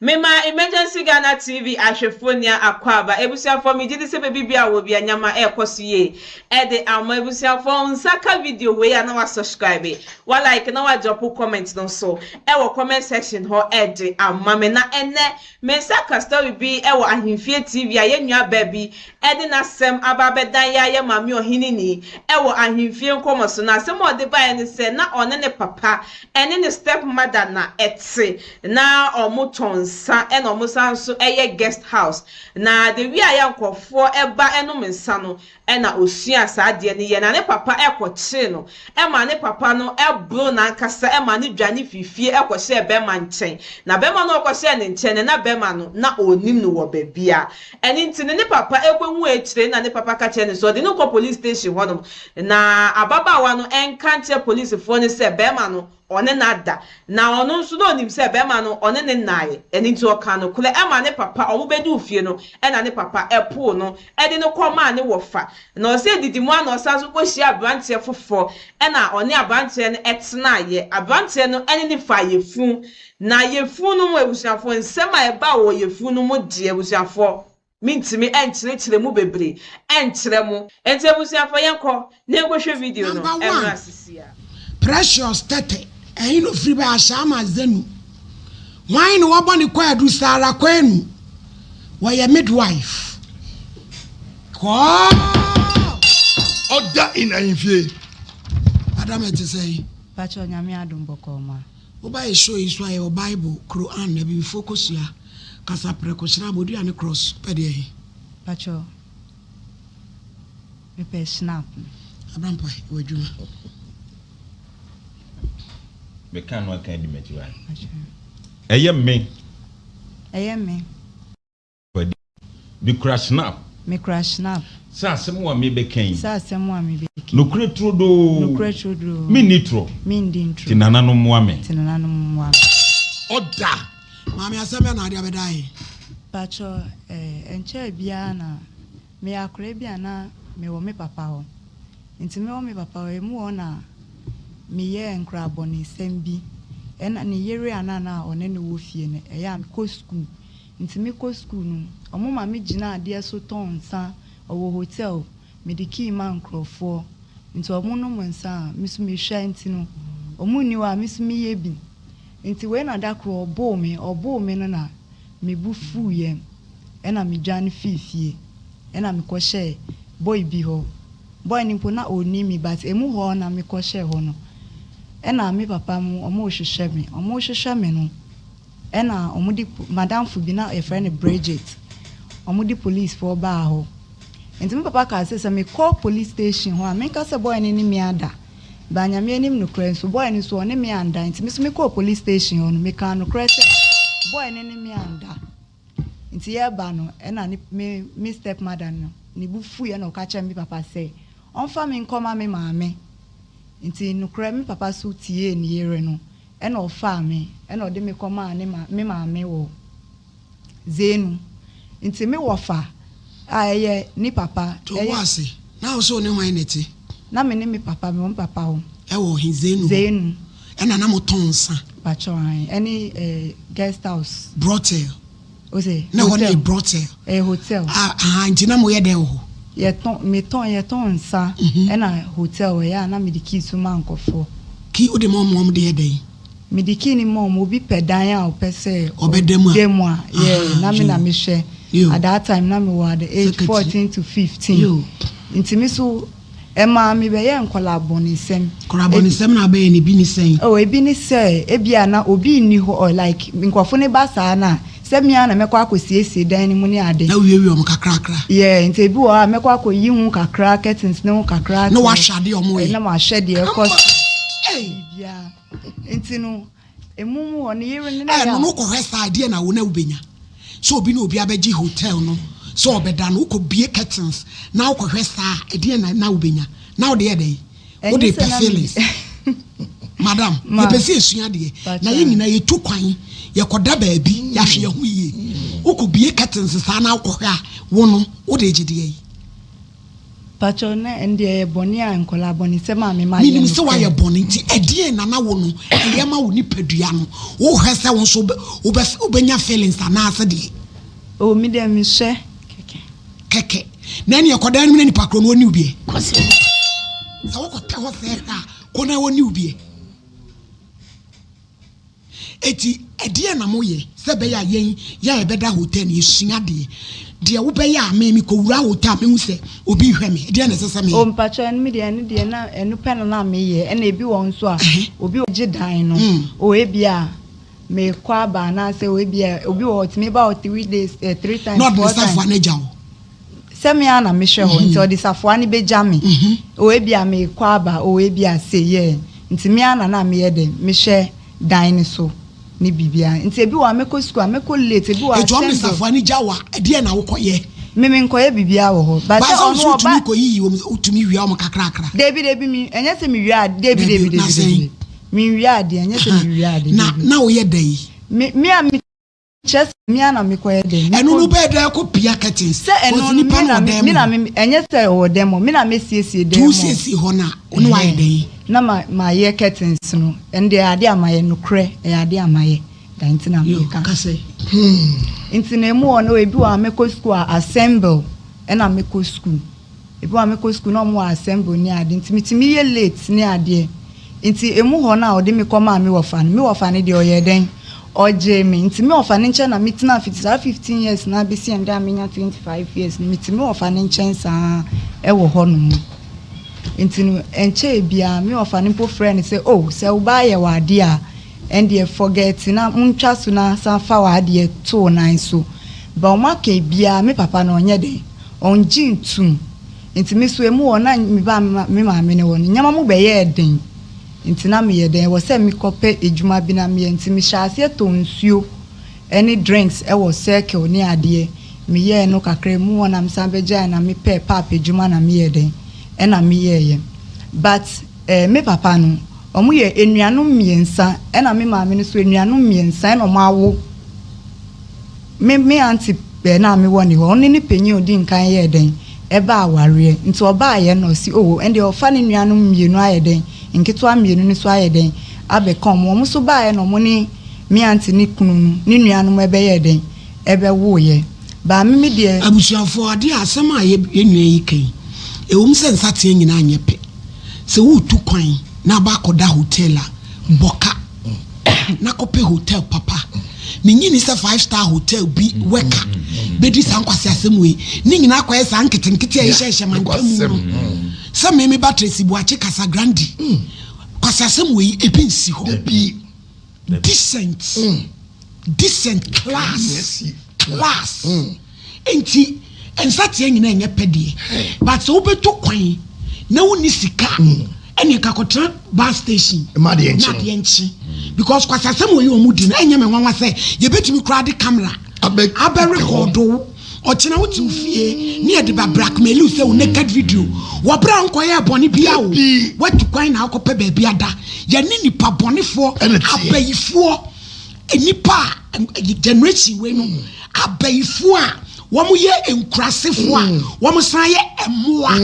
Mema Emergency Ghana TV ahwɛfoɔ nia akwaaba. Abusuafoɔ megye di sɛ baabi biara wɔ bia nyama ɛrekɔ so yie ɛde ama abusuafoɔ nsa ka video wei a na wa subscribe, wa like na wa drop comment no nso ɛwɔ comment section hɔ ɛde ama me. Na ɛnɛ me nsa ka story bi ɛwɔ Ahemfie TV a yɛn nua baa bi ɛde n'asɛm aba abɛdan yɛ ayɛ maame ɔheneni ɛwɔ Ahemfie nkɔmɔ so. Na asɛm a ɔde baeɛ ne sɛ na ɔne ne papa ɛne ne step mother na ɛte na ɔmo tɔn nsa, ɛna ɔmo san nso ɛyɛ guest house. Na the way a yɛ nkurɔfoɔ ɛba ɛnom nsa no, ɛna osua saa adeɛ no yɛ, na ne papa ɛkɔkyee no ɛma ne papa no ɛboro n'ankasa ɛma ne dwane fifie ɛkɔhyɛɛ bɛrima nkyɛn. Na bɛrima no ɔkɔhyɛɛ ne nkyɛn no, na bɛrima no na onim no wɔ baabi a ɛne nti no ne papa ɛbɛhu akyire. Na ne papa ka kyerɛ no sɛ ɔde no kɔ police station hɔnom na ababaawa no ɛnka nkyerɛ polisifoɔ no sɛ bɛrima no ɔne n'ada, na ɔno nso na onim sɛ bɛrima no ɔne ne nnaeɛ. Ɛne nti ɔka no korɛ ɛma ne papa. Ɔmo bɛdu fie no, ɛna ne papa ɛpoo no ɛde no kɔ maa ne wɔfa. Na ɔsɛ didi mu a na ɔsan so kɔhyia aberanteɛ foforɔ, ɛna ɔne aberanteɛ no ɛtenaeɛ. Aberanteɛ no ɛne ne fa yɛfunu, na yɛfunu no mu, abusuafoɔ, nsɛm a ɛba wɔ yɛfunu no mu deɛ, abusuafoɔ, mintimi ɛnkyerɛkyerɛ mu bebree ɛnkyerɛ mu. Nti abusuafoɔ, yɛnkɔ na yɛnkɔhwɛ video no. Number one. Ɛmra sisi a. Precious Tete, ɛyin no firi bɛ Ahyɛama Zenu. Hwan na wɔbɔ ne kwaadu? Sara Kwenu, wɔyɛ midwife kɔɔ. Ɔda in ahemfie. Madam, ɛte sɛ yi? Pacho, Nyame adom, bɔkɔɔ ma. Woba yɛ show yi so a, yɛwɔ Bible, Quran na bibifoɔ kosua kasa prɛko hyerɛ abɔdua ne cross pɛ deɛ yi. Pacho, mepɛ snap no. Abrampa wɔ adwuma. Meka no aka di m'akyi wa. Pacho. Ɛyɛ me. Ɛyɛ me. Mekura snap. Mekura snap. Sɛ asɛm a mebɛka yi. Sɛ asɛm a mebɛka. Nokorɛ turodoo. Nokorɛ turodoo. Menni torɔ. Mendi ntoro. Nti nananom mmoa me. Nti nananom mmoa me. Ɔda. Maame, asɛm bɛ na ade abɛda yi? Pacho, ɛnkyɛɛ biara na meyɛ akwadaa bi a na mewɔ me papa hɔ. Nti mewɔ me papa hɔ, emu hɔ na meyɛɛ nkorabɔnesɛm bi. Ɛna ne yere a na ɔne no wɔ fie no, ɛyɛ a mekɔ school. Nti mekɔ school no, ɔmo ma me gyina adeɛ so tɔn nsa. Ɔwɔ hotel, mede key ma nkurɔfoɔ. Nti ɔmo nom nsa a, me nso mehwɛ. Nti no, ɔmo nni hɔ a, me nso meyɛ bi. Nti wei na da koro ɔboo me. Ɔboo me no na me bo fuiɛ. Ɛna medwane fii fie. Ɛna mekɔhyɛɛ boy bi hɔ. Boy no mpo na ɔnni me, but emu hɔ na mekɔhyɛɛ hɔ no. Ɛna me papa mu ɔmo rehwehwɛ me. Ɔmo rehwehwɛ me no, ɛna ɔmo de madamfo bi na yɛfrɛ no Bridget. Ɔmo de policefoɔ baa hɔ. Nti me papa kaa sɛ sɛ mekɔ police station hɔ a, menka sɛ boy no ne me ada. Ba Nyame anim nokorɛ nso, boy no nso ɔne me anda. Nti me nso mekɔɔ police station hɔ no, mekaa nokorɛ sɛ boy no ne me anda. Nti yɛreba no, ɛna ne me step mother no ne bo fuiɛ na ɔka kyerɛ me papa sɛ ɔmfa me nkɔma me maame. Nti nokorɛ me papa so tiee ne yere no, ɛna ɔfaa me, ɛna ɔde me kɔmaa ne ma me maame wɔ Zenu. Nti me wɔfa a ɛyɛ ne papa. To wo ase na wo sɛ wo ne hwan na ɛte? Na me ne me papa, me wɔ me papa hɔ. Ɛwɔ he? Zenu hɔ? Zenu. Ɛna na motɔn nsa? Pacho, ae, ɛne guest house. Brothel? O sɛ Na ɛhɔ no hotel. yɛ brothel? Ɛyɛ hotel. Ah, aha, nti na moyɛ dɛn wɔ hɔ? Yɛtɔn, metɔn, yɛtɔn nsa. Ɛna hotel ɛyɛ a na mede key so ma nkɔfoɔ. Key wode ma ɔmo, ɔmo de yɛ dɛn? Mede key ni ma ɔmo, obi pɛ dan a ɔpɛ sɛ ɔbɛda mu a. Ɔda mu a, yeah, na me na mehwɛ. Yo. At that time na mewɔ at the age Secretary. 14 to 15. Yo. Nti me so ɛmaa me bɛyɛ nkɔla abɔnesɛm. Kɔrɔabɔnesɛm na abɛyɛ ne bi ne sɛn? Oh, ebi ne sɛ ebi a na obi nni hɔ or like nkurɔfo ne ba saa na sɛ mmea na mɛkɔ akɔsiesie dan no mu ne ade. Na wiewie ɔmo kakrakra. Yeah, nti ebi wɔ hɔ a mɛkɔ akɔyi ho kakra, curtains ne ho kakra. Na wahwɛ adeɛ ɔmo yɛ. Na wahwɛ deɛ ɛkɔ so. Hey! Biribiara. Nti no emu mu hɔ ne yere ne na Ɛ yɛ no a no kɔhwɛ saa adeɛ na wo na wobɛnya sɛ obi ne obi abɛgye hotel no sɛ ɔbɛda no, wokɔ bie curtains na wokɔhwɛ saa ɛdeɛ na wobɛnya na wode yɛ dɛn? Ɛnyɛ wode sɛ pɛ na feelings. Madam, Ma. yɛpɛ sɛ yɛsua adeɛ na Pacha. yɛn nyinaa yɛtu kwan, yɛkɔda baabi, yɛahwɛ yɛn ho yie. Wokɔ bie curtains saa na wokɔhwɛ a, wo no wode gye deɛ yi? Pakyɛw na ɛnde ɛyɛ bɔne a nkwadaa abɔnesɛm a me mayɛ Menim sɛ nokorɛ. woayɛ bɔne nti ɛdeɛn na na wo no ɛyɛ ma wo nipadua no wohwɛ sɛ wo nso wobɛ wobɛnya feelings anaasɛ deɛ. Oh me deɛ mehwɛ kɛkɛ. Kɛkɛ na ɛneɛ kɔ dan no mu na nipa korɔ no ɔni wo biɛ. Sɛ wokɔtɛ hɔ sɛ hwɛ a kɔ na ɔni wo biɛ. Enti ɛdeɛn na moyɛ sɛ ɛbɛyɛ a yɛn yɛ a yɛbɛda hotel no yɛsua adeɛ? Deɛ wobɛyɛ a me mekɔwura hotel a mɛhu sɛ obi rehwɛ me, ɛdeɛn na ɛsɛ sɛ meyɛ? Oh mpakyɛw ɛno me deɛ ɛno deɛ na ɛno pɛ na na meyɛ ɛna ebi wɔ hɔ nso a obi gye dan no oh ebia mekɔ aba anaasɛ oh ebia obi wɔ hɔ ɔtumi ba hɔ 3 days eh 3 times Na ɔde ne 4 times. safoa no agya wo. Sɛ me ara na mehwɛ hɔ nti ɔde safoa no bɛgya me. O ebia merekɔ aba o ebia sei yeah. Nti me ara na na meyɛ dɛn mehwɛ dan no so ne biribiara. Nti ebi wɔ hɔ a mɛkɔ sukuu a mɛkɔ late ebi wɔ hɔ a Nti ɔno de assembly. safoa no gya wo a ɛdeɛn na wokɔyɛ? Me menkɔyɛ biribiara wɔ hɔ but But sɛ sɛ wo ɔno nso ɔba. wotumi kɔyiyi wɔn wotumi wia wɔn kakrakra? Dabi dabi me ɛnyɛ sɛ mewia ade dabi Dabi dabi na dabi sɛn? dabi menwia adeɛ ɛnyɛ sɛ mewia ade Na dabi. na woyɛ dɛn? Me me a me. Kyerɛ sɛ me ara na mekɔyɛ dɛn? Ɛno Mekɔ. no wobɛyɛ dɛn akɔ pia curtains? Sɛ ɛno Cause no nipa me no na wɔ me dan me mu na hɔ. me ɛnyɛ sɛ ɔwɔ dan mu hɔ, me na mɛsiesie Nti dan mu hɔ. wosiesie hɔ no a, wo ne wayɛ Ɛhɛn. dɛn? Na ma mayɛ curtains no. Ɛno deɛ ɛyɛ adeɛ a mayɛ, nokorɛ, ɛyɛ adeɛ a mayɛ. Da nti na Yo, meka. kasa yi. Nti no emu wɔ no ebi wɔ hɔ a mɛkɔ sukuu a assemble ɛna mɛkɔ sukuu. Ebi wɔ hɔ a mekɔ sukuu na wɔwɔ assembly ne ade nti metumi yɛ late ne adeɛ. Nti emu hɔ no a wɔde me kɔmaa me wɔfa no, me wɔfa no deɛ ɔyɛɛ dɛn? Ɔgyee me. Nti me wɔfa no nkyɛn na metenaa fiti saa 15 years no ara bɛsi ɛnnɛ a menya 25 years no, mete me wɔfa no nkyɛn saa ara wɔ hɔnom. Nti no ɛnkyɛɛ biara me wɔfa no mpo frɛɛ no sɛ, oh sɛ wo ba ayɛ wo adeɛ a, ɛndeɛ forget na montwa so na san fa w'adeɛ to wo nan so. But wɔaka biara me papa no ɔnyɛ dɛn? Ɔnngye nntum. Ntsi me so emu hɔ na mebaa me maame no hɔ no, ndzɛmba mu bɛyɛɛ den. Ntsi na meyɛ dɛn, ɔwɔ sɛ mekɔpɛ edwuma bi na meyɛ. Ntsi mehyɛɛ aseɛ tɔn nsuo ne drinks wɔ circle ne adeɛ. Meyɛɛ no kakra, emu hɔ na mesan bɛgyaeɛ na mepɛɛ pap edwuma na meyɛɛ dɛn, ɛna meyɛeɛ. But eh, me papa no, wɔyɛ enuanom mmiɛnsa, ɛna me maame no so enuanom mmiɛnsa ɛna wɔawo. Me me aunty bɛɛ no a mewɔ ne hɔ, ɔno ne panyin a odi nkan yɛɛ dɛn ɛbaa awareɛ. Nti ɔbaeɛ no ɔse oh ɛndeɛ ɔfa ne nuanom mmienu ayɛ dɛn, nketewa mmienu no nso ayɛ dɛn abɛka wɔn. Wɔn nso baeɛ na wɔn ne me aunty ne kunu no ne nuanom ɛbɛyɛɛ dɛn ɛbɛwoeɛ. But me me deɛ. Abusuafoɔ, adeɛ a asɛm a yɛn nua yi ka yi, ɛwom sɛ nsateaa nyinaa nyɛ pɛ. Sɛ woretu kwan na aba akɔda hotel a, bɔ ka na kɔpɛ hotel papa. Mennye nni sɛ five star hotel bi wɛka bɛdi saa nkwaseasɛm wei. Ne nyinaa akɔyɛ saa nketenkete a ɛhyehyɛhyɛ mantamu no. Sɛ me me ba Tracy Boakye Casagrande, nkwaseasɛm wei ebi nsi hɔ. Decent, decent class, class. Nti nsateaa nyinaa nyɛ pɛ deɛ, but sɛ wobɛtu kwan na wonni sika a, ɛneɛ ka kɔtena bus station na adeɛ nkye. Because kwasasɛm wɔ yi wɔn di no, ɛnyɛ me nwanwa sɛ yɛbɛtumi koraa de camera abɛ record wo. Ɔkyena wote wo fie ne yɛde ba blackmail wo sɛ wo naked video wɔ berɛ a wonkɔyɛɛ bɔne biara o. Woatu kwan na wokɔpɛ baabi ada. Yɛne nipa bɔnefoɔ, abayifoɔ, nnipa a generation wei no abayifoɔ a wɔn yɛ nkurasefoɔ a wɔn san yɛ mmoa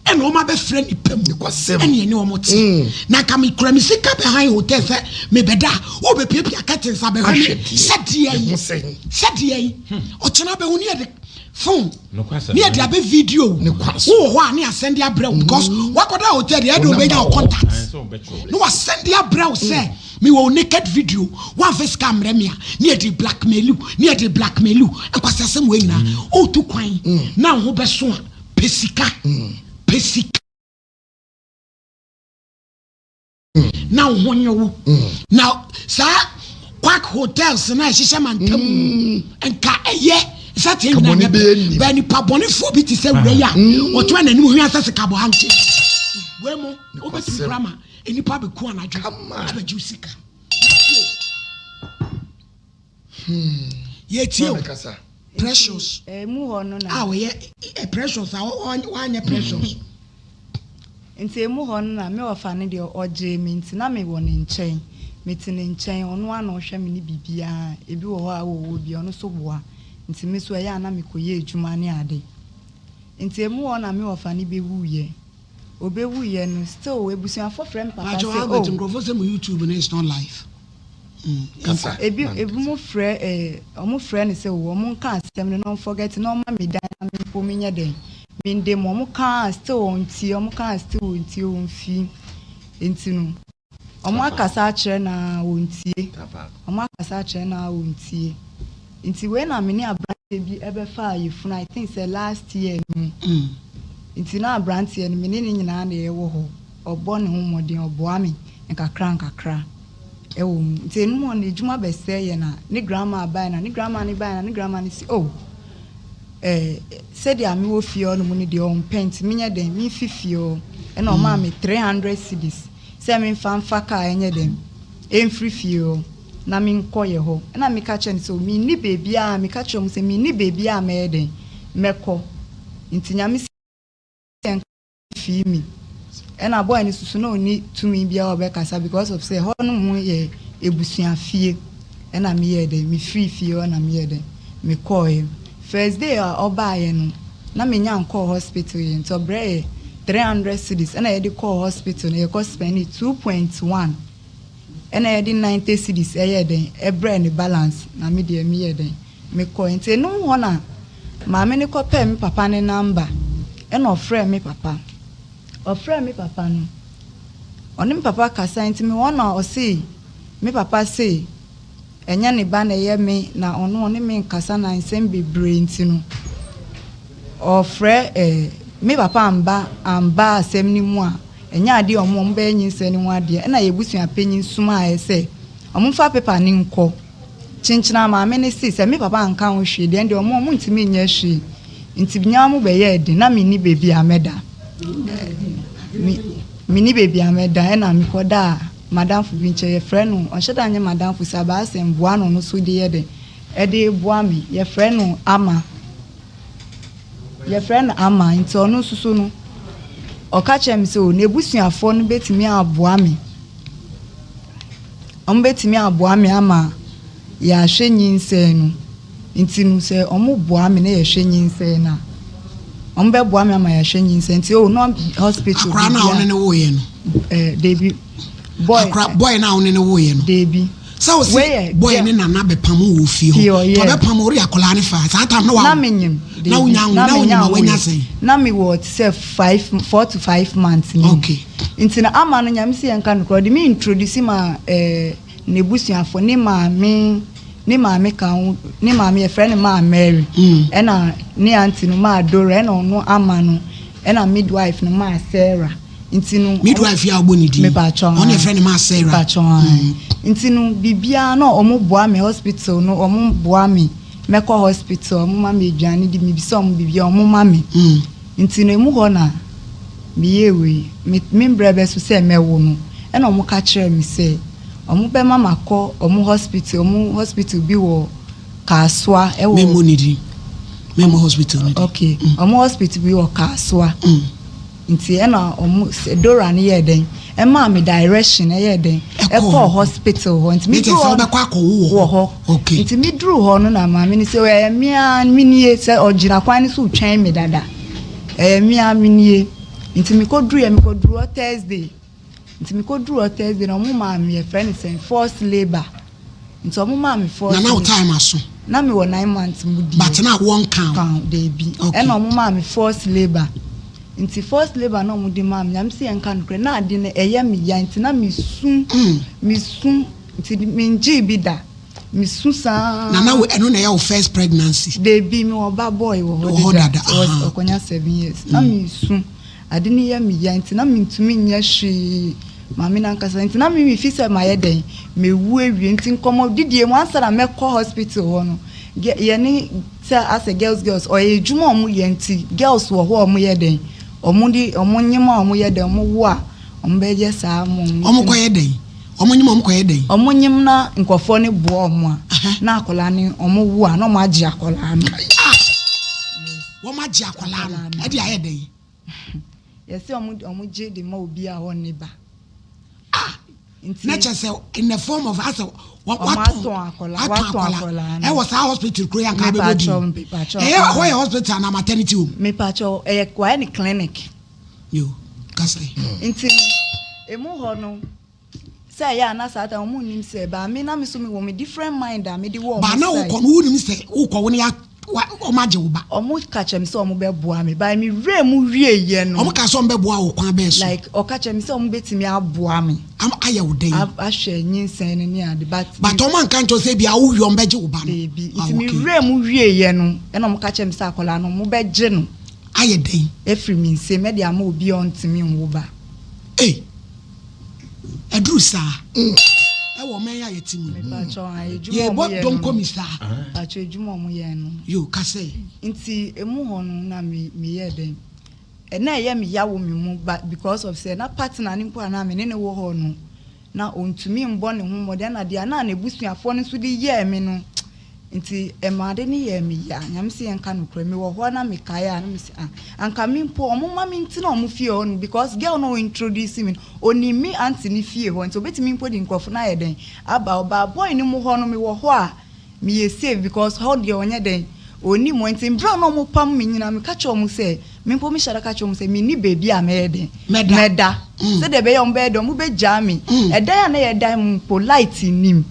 ɛna wɔn abɛfrɛ nipa mu ɛna ɛne wɔn te na nka mekura me sika bɛhan hotel sɛ mebɛda a wobɛpiapia curtains abɛhwɛ me sɛdeɛ yi sɛdeɛ yi ɔkyena bɛhu ne yɛde phone ne yɛde abɛ video wowɔ hɔ a ne asɛnde abrɛ wo because wakɔda hotel deɛ ɛde wobɛnya wo contact ne wasɛnde abrɛ wo sɛ Mewɔ wo naked video, woamfa sika ammrɛ me a, ne yɛde blackmail wo, ne yɛde blackmail wo. Nkwaseasɛm wei nyinaa, woretu kwan na wo ho bɛso a, pɛ sika, pɛ sika na wo ho nye wo. Na saa quack hotels na ɛhyehyɛ mantam no, nka ɛyɛ sɛ teɛ nyinaa nyɛ pɛ. Bɛɛ nipa bɔnefoɔ bi te sɛ wura yi a, ɔtena n'anim hwea sɛ sikabɔ ankye. Wei mo, wobɛtumi koraa ma Nnipa bɛku anadwo abɛgye wo sika. Yɛtie o. Precious. A ɔyɛ eh, precious a wanyɛ precious. Nti emu hɔ no na me ɔfa no deɛ ɔgyee me nti na mewɔ ne nkyɛn. Mete ne nkyɛn, ɔno ara na ɔhwɛ me ne biribiara. Ebi wɔ hɔ a ɔwɔ bi, ɔno nso boa. Nti me nso ɛyɛ a na mekɔyɛ adwuma ne ade. Nti emu hɔ na me wɔfa no bɛwuiɛ. Ɔbɛwuiɛ no still abusuafoɔ frɛ me papa Pacho sɛ Albert oh. nkurɔfoɔ sɛ mo YouTube no is not live. Mm, Kasa. Ebi ebinom frɛ eh, ɔmo frɛ no sɛ oh ɔmo nka asɛm no na ɔmo forget na ɔma me dan na me mpo menyɛ dɛn mende mu. Ɔmo ka a still ɔntie, ɔmo ka a still ɔntie, ɔmfii. Nti no ɔmo akasa akyerɛ no a ɔntie, ɔmo akasa akyerɛ no a ɔntie. Nti wei na me ne abranteɛ bi ɛbɛfaa yefunu I think sɛ last year no mu. Nti na abranteɛ no me ne no nyinaa na yɛwɔ hɔ, ɔbɔ ne ho mmɔden ɔboa me nkakra nkakra ɛwɔ mu. Nti ɛno mu hɔ no adwuma bɛsɛe yɛn na ne grandma baeɛ na ne grandma no baeɛ na ne grandma no se oh eh, sɛdeɛ mewɔ fie hɔ nom no deɛ ɔmpɛ nti menyɛ dɛn memfi fie hɔ. Ɛna ɔmaa me 300 cedis sɛ memfa mfa kaa ɛnyɛ dɛn ɛmfiri fie hɔ na menkɔ yɛ hɔ. Ɛna meka kyerɛ no sɛ menni baabiara, meka kyerɛ ɔmo sɛ menni baabiara a mɛyɛ dɛn mɛkɔ. Nti Nyame sɛ nka fii mi. Ɛna boy no soso na ɔnni tumi biara a ɔbɛkasa because of sɛ hɔ nom yɛ ebusua fie. Ɛna meyɛɛ dɛn mefiri fie hɔ na meyɛɛ dɛn mekɔɔɛ. First day a ɔbaeɛ no na menya nkɔɔ hospital yɛ nti ɔbrɛɛ yɛ 300 cedis ɛna yɛde kɔɔ hospital no yɛkɔ spend 2.1 ɛna yɛde 90 cedis ɛyɛɛ dɛn ɛbrɛɛ ne balance na me deɛ meyɛɛ dɛn mekɔɛ. Nti enum hɔ na maame no kɔpɛɛ me papa ne number ɛna ɔfrɛɛ me papa. Ɔfrɛɛ me papa no ɔne me papa kasa nti me hɔ na ɔse me papa se ɛnyɛ ne ba na ɛyɛ me na ɔno ɔne me nkasa na nsɛm bebree nti no ɔfrɛ me papa amba amba asɛm no mu a ɛnyɛ adeɛ a ɔmo ɔmo bɛyɛ nyinsɛn no ho adeɛ. Ɛna yɛbusua panyin somaeɛ sɛ ɔmo mfa paper ne nkɔ kyenkyena maame ne se sɛ me papa anka ho hwee deɛ deɛ ɔmo ɔmo ntumi nyɛ hwee. Nti nyaa mo bɛyɛɛ den na menni baabi a mɛda. Menni baabi a mɛda ɛna mekɔdaa madamfo bi nkyɛn yɛfrɛ no ɔnhyɛ da nyɛ madamfo sɛ abaasɛm boa no no so de yɛ dɛn ɛde boa me yɛfrɛ no Ama. Yɛfrɛ no Ama nti ɔno nso so no ɔka kyerɛ me sɛ o n'ebusuafoɔ no bɛtumi aboa me. Ɔmo bɛtumi aboa me ama yɛahwɛ nyinsɛn no. Nti no sɛ ɔmo boa me na yɛhwɛ nyinsɛn no a ɔmo bɛboa me ama yɛahwɛ nyinsɛn nti o na hospital Akora no a ɔne ne woeɛ no. Deebi. Boy Akora boy no a ɔne ne woeɛ no. Deebi. Sɛ wo se boy ne nana bɛpam wo wɔ fie hɔ. Tɔ bɛpam wo de akwadaa no fa saa time na wa. Na menyim. Na wonya wo na wonyim a wanya sɛn. Na me wɔ te sɛ 5 4 to 5 months ni. Okay. Nti na ama no Nyame sɛ yɛnka nokorɛ ɔde me introduce ma n'ebusuafo ne maame ne maame ka ho ne maame yɛfrɛ no maa Mary. Ɛna ne aunty no maa Dora ɛna ɔno ama no ɛna midwife no maa Sarah. Nti no midwife yi a ɔbɔ ne din mepatwɔ ɔno yɛfrɛ no maa Sarah. Mepatwɔ nti no biribiara na ɔmo boa me hospital no ɔmo boa me mɛkɔ hospital ɔmo ma me aduane di mebisa ɔmo biribiara ɔmo ma me. Nti no emu hɔ na meyɛɛ wei me me mbrɛ bɛ so sɛ mɛwo no ɛna ɔmo ka kyerɛɛ me sɛ ɔmo bɛma makɔ ɔmo hospital bi wɔ Kasoa ɛwɔ. Memmɔ ne din memmɔ hospital ne din. Okay ɔmo hospital bi wɔ Kasoa. Nti ɛna ɔmo Dora no yɛɛ dɛn ɛmaa me direction ɛyɛɛ dɛn ɛkɔɔ hospital hɔ nti mi duru hɔ ɔbɛkɔ akɔwo wɔ hɔ okay nti mi duru hɔ no na maame no sɛ ɛyɛ mmea mi nie sɛ ɔgyina kwan no so twɛn mi dada ɛyɛ mmea mi nie nti mi kɔ duru yɛ mi kɔ duru hɔ Thursday nti mi kɔ duru hɔ Thursday na ɔmo maa mi yɛfrɛ no sɛn forced labour nti ɔmo maa mi forced na na o time aso na mi wɔ 9 months mu di but na wɔn kan kan deebi ɛna ɔmo maa mi forced labour. Nti forced labour na ɔmo de maa mi Nyame sɛ yɛnka nokorɛ na ade no ɛyɛ me ya nti na mesu mesu nti mengye bi da mesu saa. Na na ɛno na ɛyɛ wo first pregnancy? Deebi mi wɔ ba boy wɔ hɔ deda ɔkɔnya 7 years na mesu ade no yɛ me ya nti na mentumi nyɛ hwee maame nankasa nti na me mefi sɛ mayɛ dɛn mewu awie nti nkɔmmɔ didie mu ansa na mɛkɔ hospital hɔ no yɛne sɛ asɛ girls ɔyɛ adwuma a ɔmo yɛ nti girls wɔ hɔ a ɔmo yɛ dɛn ɔmo de ɔmo nyim a ɔmo yɛ dɛn ɔmo wo a ɔmo bɛyɛ saa mo ɔmo kɔyɛ dɛn ɔmo nyim ɔmo kɔyɛ dɛn ɔmo nyim na nkɔfoɔ ne boa ɔmo a na akɔlaa ne ɔmo wo a na ɔmo agye akɔlaa no wɔn agye akɔlaa no ɛde ayɛ dɛn yɛsɛ ɔmo gye de ma obi a ɔnne ba. Ah na kyerɛ sɛ in the form of asɛ Wɔatɔn akwadaa Watɔn akwadaa akwadaa no. Ɛwɔ saa hospital kuro yi anka bɛbɔ din. Mepakyɛw, mepakyɛw. Ɛyɛ hɔ yɛ hospital anaa maternity home? Mepakyɛw, ɛyɛ wɔayɛ ne clinic. Yo, kasa yi. Nti no, emu hɔ no, sɛ ɛyɛ a na saa time wɔn nnim sɛ, but me na me so mewɔ me different mind a mede wɔ Ba wɔn na side. wokɔ no wonim sɛ wokɔ wo ne ya wa wɔn agye wo ba. Wɔn ka kyerɛ me sɛ wɔn bɛboa me, but me werɛ mu wieɛ no. Wɔn ka sɛ wɔn bɛboa wo kwan bɛn so? Like ɔka kyerɛ me sɛ wɔn bɛtumi aboa me. Am ayɛ wo dɛn? Ahwɛ nyinsɛn no ne ade but. But wɔn anka nkyerɛ wo sɛ ebia wo wie wɔn bɛgye wo ba no? Daabi, Ah nti me okay. werɛ mu wieɛ no ɛna wɔn ka kyerɛ me sɛ akwadaa no wɔn bɛgye no. Ayɛ dɛn? Afiri me nsam ɛde ama obi a ɔntumi nwo ba. Ei! Ɛduru saa ɛwɔ ɔman yi a yɛte mu yi. Mepakyɛw ah edwuma a Yɛbɔ ɔmo yɛ no no. donkomi saa. Mepakyɛw edwuma a ɔmo yɛ no. Yo, ka sɛ. Nti emu hɔ no na me meyɛɛ dɛn? Na ɛyɛ me ya wɔ me mu but because of sɛ na partner no mpo a na me ne no wɔ hɔ no na ɔntumi mbɔ ne ho mmɔden ɛna deɛ na n'abusuafoɔ no nso de yɛɛ me no nti ɛma ade no yɛɛ me ya. Nyame se yɛnka nokorɛ mewɔ hɔ na mekae a na mese ah anka me mpo ɔmo ma me ntena ɔmo fie hɔ nom because girl no a ɔintroduce me no ɔnim me aunty no fie hɔ nti ɔbɛtumi mpo de nkorɔfo no ayɛ dɛn aba hɔ but boy no mu hɔ no mewɔ hɔ a Meyɛ safe because hɔ deɛ ɔnyɛ dɛn ɔnnim hɔ nti mberɛ a na ɔmo pam me nyinaa meka kyerɛ ɔmo sɛ me mpo me hyɛ da ka kyerɛ ɔmo sɛ menni baabi a mɛyɛ dɛn mɛda sɛdeɛ ɛbɛyɛ ɔmo bɛyɛ dɛn ɔmo bɛgyaa me ɛdan a na yɛda mu mpo light nnim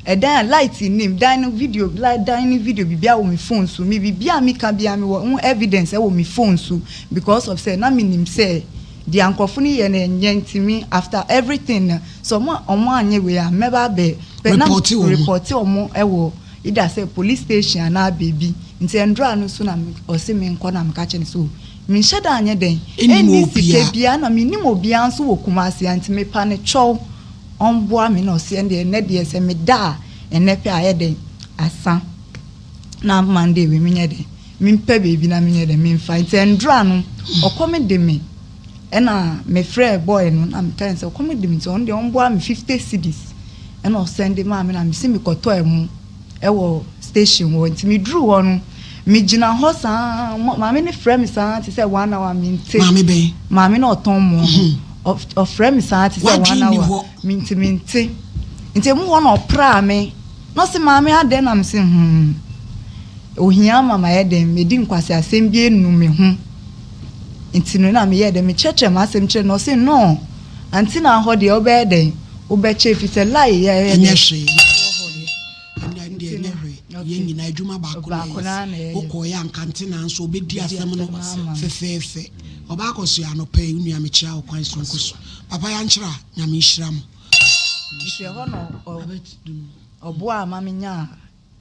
ɛdan a light nnim dan no video light dan no video biribiara wɔ me phone so me biribiara a meka biara mewɔ ho evidence ɛwɔ me phone so because of sɛ na menim sɛ deɛ nkorɔfo no yɛ no ɛnyɛ nti me after everything no Sɛ ɔmo a ɔmo anyɛ wei a mɛba abɛ pɛ na Repɔte wɔn. repɔte ɔmo ɛwɔ either sɛ police station anaa beebi nti ɛndra no so na me ɔse me nkɔ na meka kyerɛ no sɛ o menhyɛ da anyɛ dɛn Nnim ɛnni sika obiaa. biaa na mennim obiaa nso wɔ Kumasi ha nti mepa no kyɛw ɔmboa me na ɔse ɛndeɛ ɛnɛ deɛ sɛ meda a ɛnɛ pɛ ayɛ dɛn asa na Monday wei menyɛ dɛn mempɛ beebi na menyɛ dɛn memfa nti ɛndra no ɔkɔm de me. Ɛna me frɛɛ boy no na me kae sɛ ɔkɔm de me nti ɔno deɛ ɔmboa me 50 cedis ɛna ɔsɛnde maa me na me se me kɔtɔ ɛmo ɛwɔ station hɔ nti me duru hɔ no me gyina hɔ saa maame no frɛ me saa te sɛ one hour me nte Maame bɛn? Maame no ɔtɔn mo no ɔfrɛ me saa te sɛ one hour me nti me nte nti emu hɔ na ɔpraa me na ɔse maame adɛn na me se hmm ohia ama ma yɛ dɛn medi nkwaseasɛm bi enu me ho. Nti no na meyɛɛ dɛn, mekyerɛkyerɛɛ m'asɛm kyerɛɛ no, ɔse no, Aunty na hɔ deɛ wobɛyɛ dɛn, wobɛkyɛ efisɛ lie yɛ yɛ Ɛnyɛ dɛn, hwee, wɔ hɔ deɛ. Ɛnɛ ɛndeɛ Nti ɛnyɛ no, hwee, yɛn okay, nyinaa adwuma baako na baako no ara na yɛyɛ. yɛyɛ. Wokɔeɛ a anka Aunty na nso ɔbɛdi Bɛdi asɛm no asɛm no ama no. fɛfɛɛfɛ. Ɔbaa kɔsoɛ anɔpa yi, wo nua mekyea wo kwan sononko so. Papa Yankyerɛ a, Nyame nhyira mo. Nti ɛhɔ na ɔ, ɔboaa ma menyaa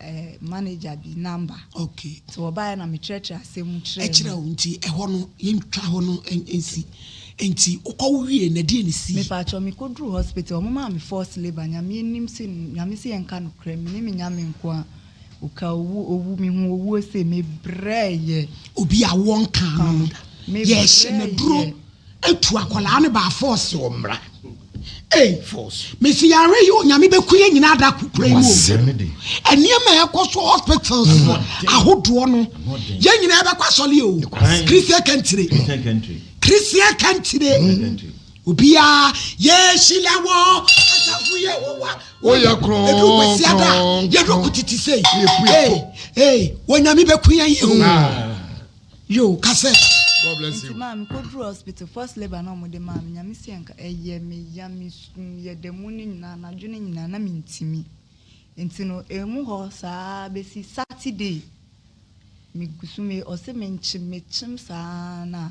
eh, manager bi number. Okay. Nti wɔbaeɛ na mekyerɛkyerɛ asɛm mu kyerɛɛ Ɛkyerɛ no. wo nti ɛhɔ no yɛntwa hɔ no nsi. Nti wokɔ wo wie no ɛdeɛn na ɛsii? Mepaakyɛw mekɔduruu hospital wɔn maa me force labour Nyame anim se Nyame se yɛnka nokorɛ me ne me Nyame nkoa oka owu owu mehu owuo sei mebrɛɛyɛ. Obi a wɔnkaa no no yɛhyɛ no aduro Mebrɛɛyɛ. Etu akwadaa no baa force. Wɔ mmra. Ei. Force. Mesi yare yi onyame bɛku yɛ nyinaa da kukura yi mu o. Wasɛm ne de. Nneɛma a ɛkɔ so hospitals ahodoɔ no yɛn nyinaa bɛkɔ asɔre o. Christian country. Christian country. Christian country. Obiara yɛhyila wɔ asafo Yehowa. Woyɛ kronkron. Edu kwasiada yɛdu kutiti sei. Ee ee onyame bɛku yɛn yi o. Yo, ka sɛ. God bless Nti you. maa me kɔ duru hospital first labour na ɔmo de maa me nyame se nka ɛyɛ me ya me su yɛ da mu no nyinaa anadwo no nyinaa na me ntimi nti no emu hɔ saa besi Saturday me gu so me ɔse me nkyem me kyem saa na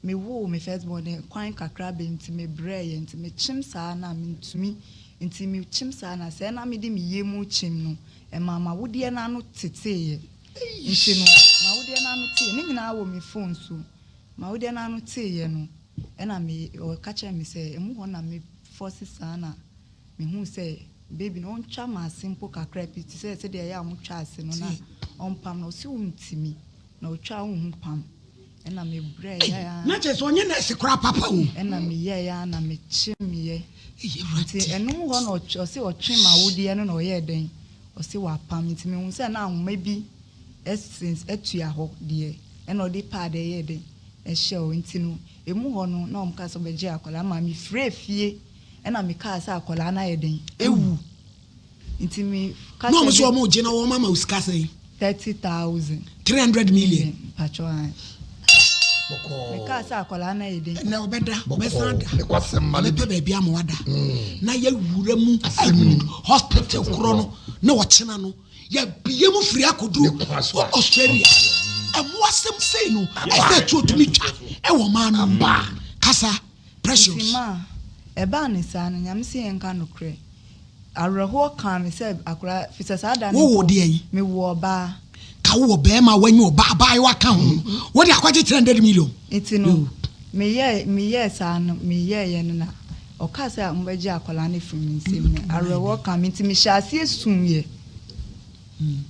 me woo me first born no kwan kakra bɛ nti me brɛɛ yɛ nti me kyem saa na me ntumi nti me kyem saa na sɛɛ na me de me yie mu kyem no ɛmaa m'awodeɛ no ano tetee yɛ. Nti no, m'awodeɛ no ano teeɛ. Ne nyinaa wɔ me phone so. M'awodeɛ no ano teeɛ no, ɛna me ɔka kyerɛɛ me sɛ ɛmu hɔ na me force saa na mehuu sɛ baby no ɔntwa m'ase mpo kakra bi te sɛ sɛdeɛ ɛyɛ a wɔtwa ase no na ɔmpam no. Ɔse ɔntumi na ɔtwa a ɔnhu pam. Ɛna mebrɛeɛ ara. Na kyerɛ sɛ ɔnyɛ nurse koraa papa o. Ɛna meyɛeɛ ara na mekyemeeɛ. Nti ɛno mu hɔ na ɔse ɔtwe m'awodeɛ no na ɔyɛɛ dɛn? Ɔse wapam nti mehu sɛ na ahoma bi sens tua hɔ deɛ ɛna ɔde pad ɛyɛɛ dɛn ɛhyɛ hɔ nti no emu hɔ no na wɔn kaa sɛ ɔbɛgye akwadaa ma me frɛɛ fie ɛna me kaa sɛ akwadaa no ayɛ dɛn awu. Nti me ka Na wɔn kyerɛ nso me wɔn regye na wɔn ama wo sika sɛn? 30,000. 300 million. Mpakyɛw ae. Me kaa sɛ akwadaa no ayɛ den. Ɛnɛ ɔbɛda, ɔbɛsan ada. Ne kwasɛm ma ne Ɔbɛpɛ bi. baabi ama wada. Na yɛwura mu ahu hospital korɔ no na ɔkyena no yɛabie mu firi akɔduru Ne kwan so a. Australia. Ɛmoasɛm sei no ɛsɛ ɛtuo tumi twa ɛwɔ ɔman no mu. Kasa Precious. Nti ma ɛbaa ne saa no, Nyame se yɛnka nokorɛ. Awerɛhoɔ kaa me sɛ akwadaa, firi sɛ saa da no Wo woo mpo, deɛn? me woo ɔbaa. Ka wo wɔ bɛɛma a wanya ɔbaa abaayewa ka ho no, wo de akɔgye 300 million? Nti no, Yoo. me yɛɛ, me yɛɛ saa no, me yɛɛyɛ no na ɔkaa sɛ wɔbɛgye akwadaa no afiri me nsam no, awerɛhoɔ kaa me nti me hyɛɛ aseɛ suiɛ.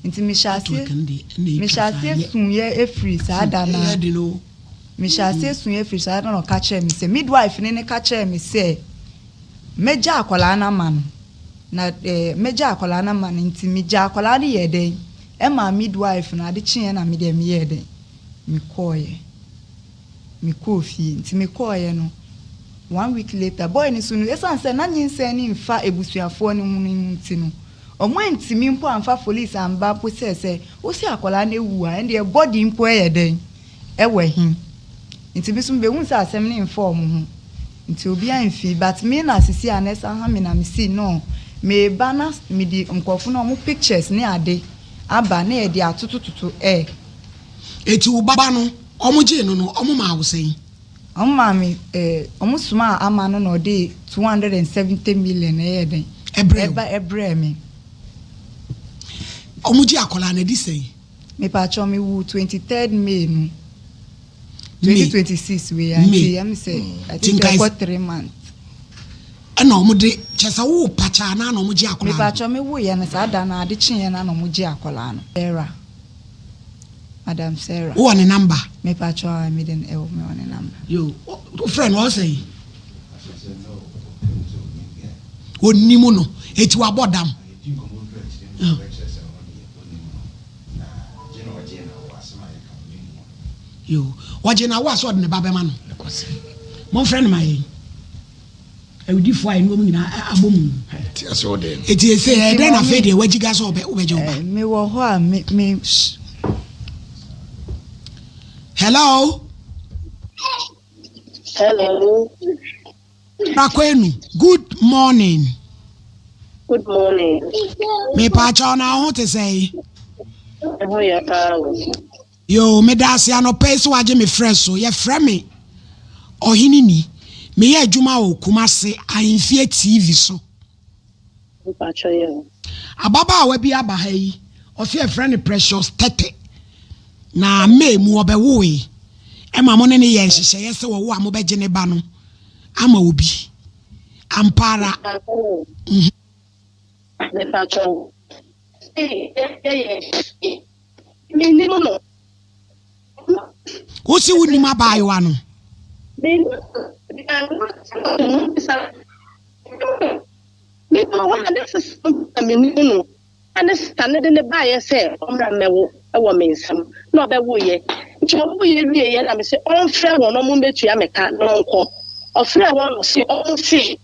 Nti me hyɛɛ aseɛ, Network no deɛ ɛna me ɛtwa hyɛɛ saa aseɛ nyɛ. suiɛ firi saa da no Ɛyɛ ara. den o. Mehyɛɛ aseɛ suiɛ firi saa da no na ɔka kyerɛɛ me sɛ, midwife no ne ka kyerɛɛ me sɛ mɛgya akwadaa no ama no, na eh, mɛgya akwadaa no ama no, nti megyaa akwadaa no yɛɛ dɛn, ɛmaa midwife no, ade kyeeɛ na medeɛ meyɛɛ dɛn, mekɔeɛ, mekɔɔ fie, nti mekɔeɛ no, one week later, boy no nso no, ɛsiane sɛ na nyinsɛn no mfa abusuafoɔ no ho no nti no, wɔantumi mpo amfa police amba mpo sɛ, sɛ wose akwadaa no awu a, ɛndeɛ body mpo yɛ dɛn, Ɛwɔ he? Nti me so mebehuu sɛ asɛm no mfa ɔmo ho nti obiaa mfii but me na sisi a na ɛsan ha me na mesi no meba na mede nkorɔfo no ɔmo pictures ne ade aba na yɛde atotototo ɛ. Eti wo ba no ɔmo gyee no no ɔmo maa wo sɛn? Ɔmo maa me eh ɔmo somaa ama no na ɔde 270 million ɛyɛɛ dɛn Ɛbrɛɛ wo? ɛba ɛbrɛɛ me. Ɔmo gyee akwadaa no ɛdi sɛn? Mepakyɛw me wuu 23rd May no 2026 wei a nti ɛm sɛ I think sɛ ɛkɔ 3 months. Ɛna wɔn de kyɛ sɛ wo pa kyɛ anaa na wɔn gye akwadaa no. Mepakyɛw me wo yɛ no saa da no ade kye yɛ no na wɔn gye akwadaa no. Sarah Madam Sarah. Wo wɔ ne number. Mepakyɛw a me de ɛwɔ me wɔ ne number. Yo wo frɛ no ɔsɛ yi. Onim no eti wabɔ dam. Yoo, ɔgye n'awo a sɛ ɔde ne ba bɛma no. Momfrɛ no ma yɛn. Awudifoɔ a ɛne wɔn nyinaa abɔ mu. Eti ese ɛyɛ dɛn na afei deɛ wagyiga sɛ ɔbɛ wobɛgye wo ba. Mewɔ hɔ a me me. Hello. Hello. Rakwenu, good morning. Good morning. Mepaakyɛw na wo ho te sɛn? Me ho yɛ paa o. Yoo, meda ase anɔpa yi sɛ wagye me frɛ so. Yɛfrɛ me Ɔhene Ni. Meyɛ adwuma wɔ Kumase Ahemfie TV so. Mpakyɛ yɛ o. Ababaawa bi aba ha yi, ɔse yɛfrɛ no Precious Tete. Na May mu ɔbɛwoe. Ɛma mo ne no yɛɛ nhyehyɛeɛ sɛ ɔwo a mobɛgye ne ba no ama obi. Ampa ara. Mhm. Mepakyɛ wo. Yɛyɛ menim no. Wo se wonim abaayewa no? Mewɔ hɔ na ne sista a menim no na ne sista no de no baeɛ sɛ ɔmmra mmɛwo wɔ me nsam na ɔbɛwoeɛ. Nti ɔwoeɛ wieeɛ na mese ɔmfrɛ wɔn na wɔmmɛtua me ka na ɔnkɔ. Ɔfrɛɛ wɔn na ɔse wɔn se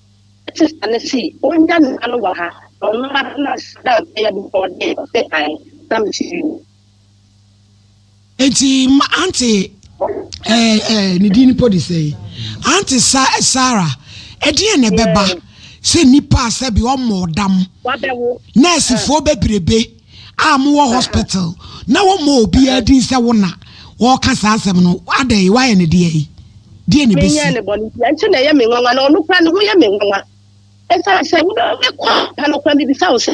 sista no se ɔnnya ne ba no wɔ ha na ɔno ara na sista no bɛyɛ bɔkɔɔ deɛ ɔse ae na mese yoo. Enti aunty eh, eh, ne din mpo de sɛn? Aunty Sa Sarah, ɛdeɛn na ɛbɛba sɛ nnipa a sɛbi ɔmmɔɔ dam, nɛɛsefoɔ bebrebe a mowɔ hospital na wɔmmɔ obiara din sɛ wo na wɔreka saa asɛm no, adɛn, woayɛ no deɛn? Deɛn na ɛbɛsi? Menyɛɛ no bɔne biara, nti na ɛyɛ me nwanwa, na ɔno koraa ne ho yɛ me nwanwa. Ɛsiane sɛ wobɛkɔ apa no koraa mebisa wo sɛ,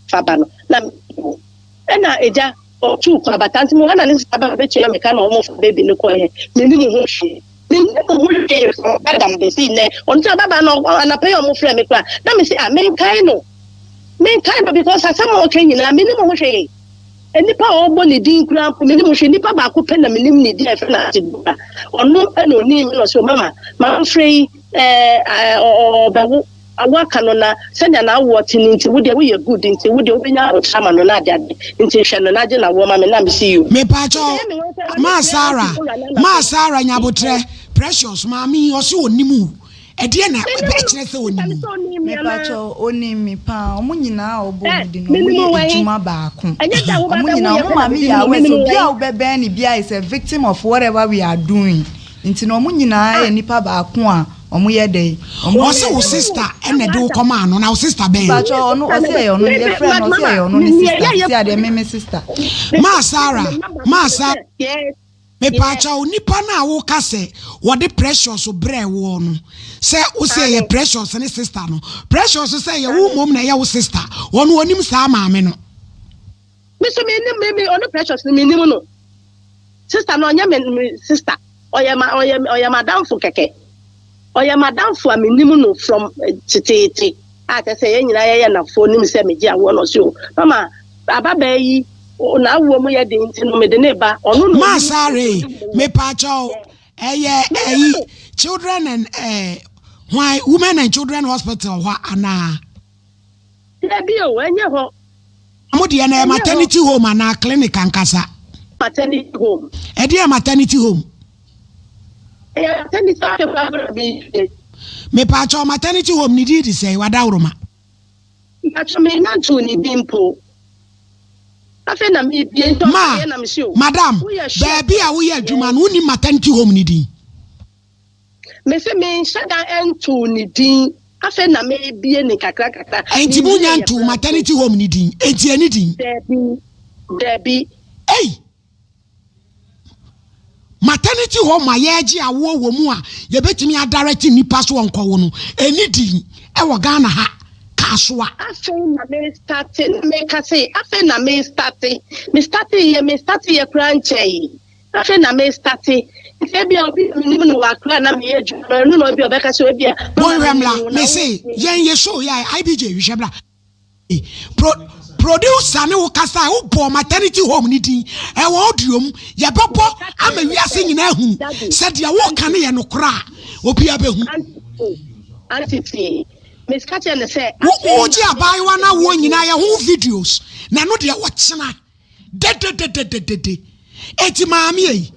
fa ba no na mewɔ ɛna agya ɔtuu kɔ abata nti mewɔ na ne sista ba bɛtua me ka na ɔmo fa baby no kɔɛ menim ho hwee menim ho hwee adam bɛsi nnɛ ɔno sɛ ababaa no anapa yi ɔmo frɛ me koraa na mese a menkae no menkae no because asɛm a ɔka nyinaa menim ho hwee nnipa a ɔbɔ ne din koraa mpo menim ho hwee nnipa baako pɛ na menim ne din a ɛfrɛ no ate dora ɔno ɛna onim me na ɔsɛ mama mamfrɛ yi ɛɛ ɔbɛwo Woaka no na sɛnea n'awoɔ te no nti wo deɛ woyɛ good nti wo deɛ wobɛnya ahokyerɛ ama no na ade ade nti hwɛ no na gye n'awoɔ ma me na mese yoo. Mepaakyɛw maa Sarah maa Sarah nya abotrɛ Precious maame yi ɔse ɔnim wo. Ɛdeɛ na ɛkyerɛ sɛ ɔnim wo? Mepakyɛw, onim me paa. Ɔmo nyinaa a ɔbɔ ɔmo din no, ɔmo yɛ adwuma baako. Ɔmo nyinaa, ɔmo maame yɛ aware sɛ obi a wobɛbɛn no biara is a victim of whatever we are doing. Nti no ɔmo nyinaa yɛ nipa baako a ɔmo yɛ dɛn? Ɔmo yɛ Ɔse wo sister ɛna ɛde wo kɔmaa no, na wo sister bɛn? Mepakyɛw, ɔno ɔse ɛyɛ ɔno, yɛfrɛ no ɔse ɛyɛ ɔno ne sister. Sisi adeɛ me me sister. Maa Sarah, Maa Sarah. Mepaakyɛw, nipa no a woka sɛ wɔde Precious brɛɛ woɔ no, sɛ wose ɛyɛ Precious ne sister no, Precious sɛ ɛyɛ wo mmom na ɛyɛ wo sister, ɔno ɔnim saa maame no? Me nso mennim, me, me, ɔno Precious no mennim no. Sister no ɔnyɛ me, me sister, ɔyɛ ma, ɔyɛ, ɔyɛ m'adamfo kɛkɛ. Ɔyɛ m'adamfo a menim no from eh, teteete a kyerɛ sɛ yɛn nyinaa yɛyɛ nnamfoɔ nim sɛ megye awoɔ na ɔse o mama ababaa yi n'awoɔ mu yɛ den nti no mede ne ba ɔno na Maa Sarah ei, mepaakyɛw, ɛyɛ ɛyi children and eh, hwan, women and children hospital hɔ anaa? Dabi o, ɛnyɛ hɔ. Mo deɛ no ɛyɛ maternity home anaa clinic ankasa? Maternity home. Ɛdeɛn maternity home? Ɛyɛ maternity ase koraa na mi yɛ. Mepaakyɛw maternity home ne din de sɛn wadaworoma? Mpakyɛw me nya ntoo ne din mpo. Afei na mi bie nti Ma, ɔfrɛ na me si o. madam, Woyɛ sure baabi sɛ a woyɛ adwuma no wonim maternity home ne din? Me se me nhyɛ da ntoo ne din afei na me bie ne kakra kakra. Enti Me mo nya wie yɛ ntoo koraa mpo. maternity home ne din? Enti ɛne din? Dabi, dabi. Ei! Maternity home a yɛregye awoɔ wɔ mu a yɛbɛtumi adarɛte nnipa so ɔnkɔwo no, ɛni din ɛwɔ Ghana ha, Kasoa. Afei na me starte, na meka se afei na me starte, me starte yɛ, me starte yɛ koraa nkyɛe. Afei na me starte, nti ebia obi a menim no wɔ Accra na meyɛ adwuma no, ɛno na ebia ɔbɛka sɛ ebia mama Monhwɛ menim mmra, wo na mese wo. yɛn yɛ show yi a IBJ hwehwɛ bra. Pro producer ne wo kasa a wobɔɔ maternity home ne din ɛwɔ audio mu yɛbɛbɔ ama wiase nyinaa ahunu sɛ deɛ woka no yɛ nokorɛ a obiara bɛhu. Wogye abaayewa no awoɔ nyinaa yɛ ho videos na ɛno deɛ wɔkyena. Dededededede. Enti maame ei,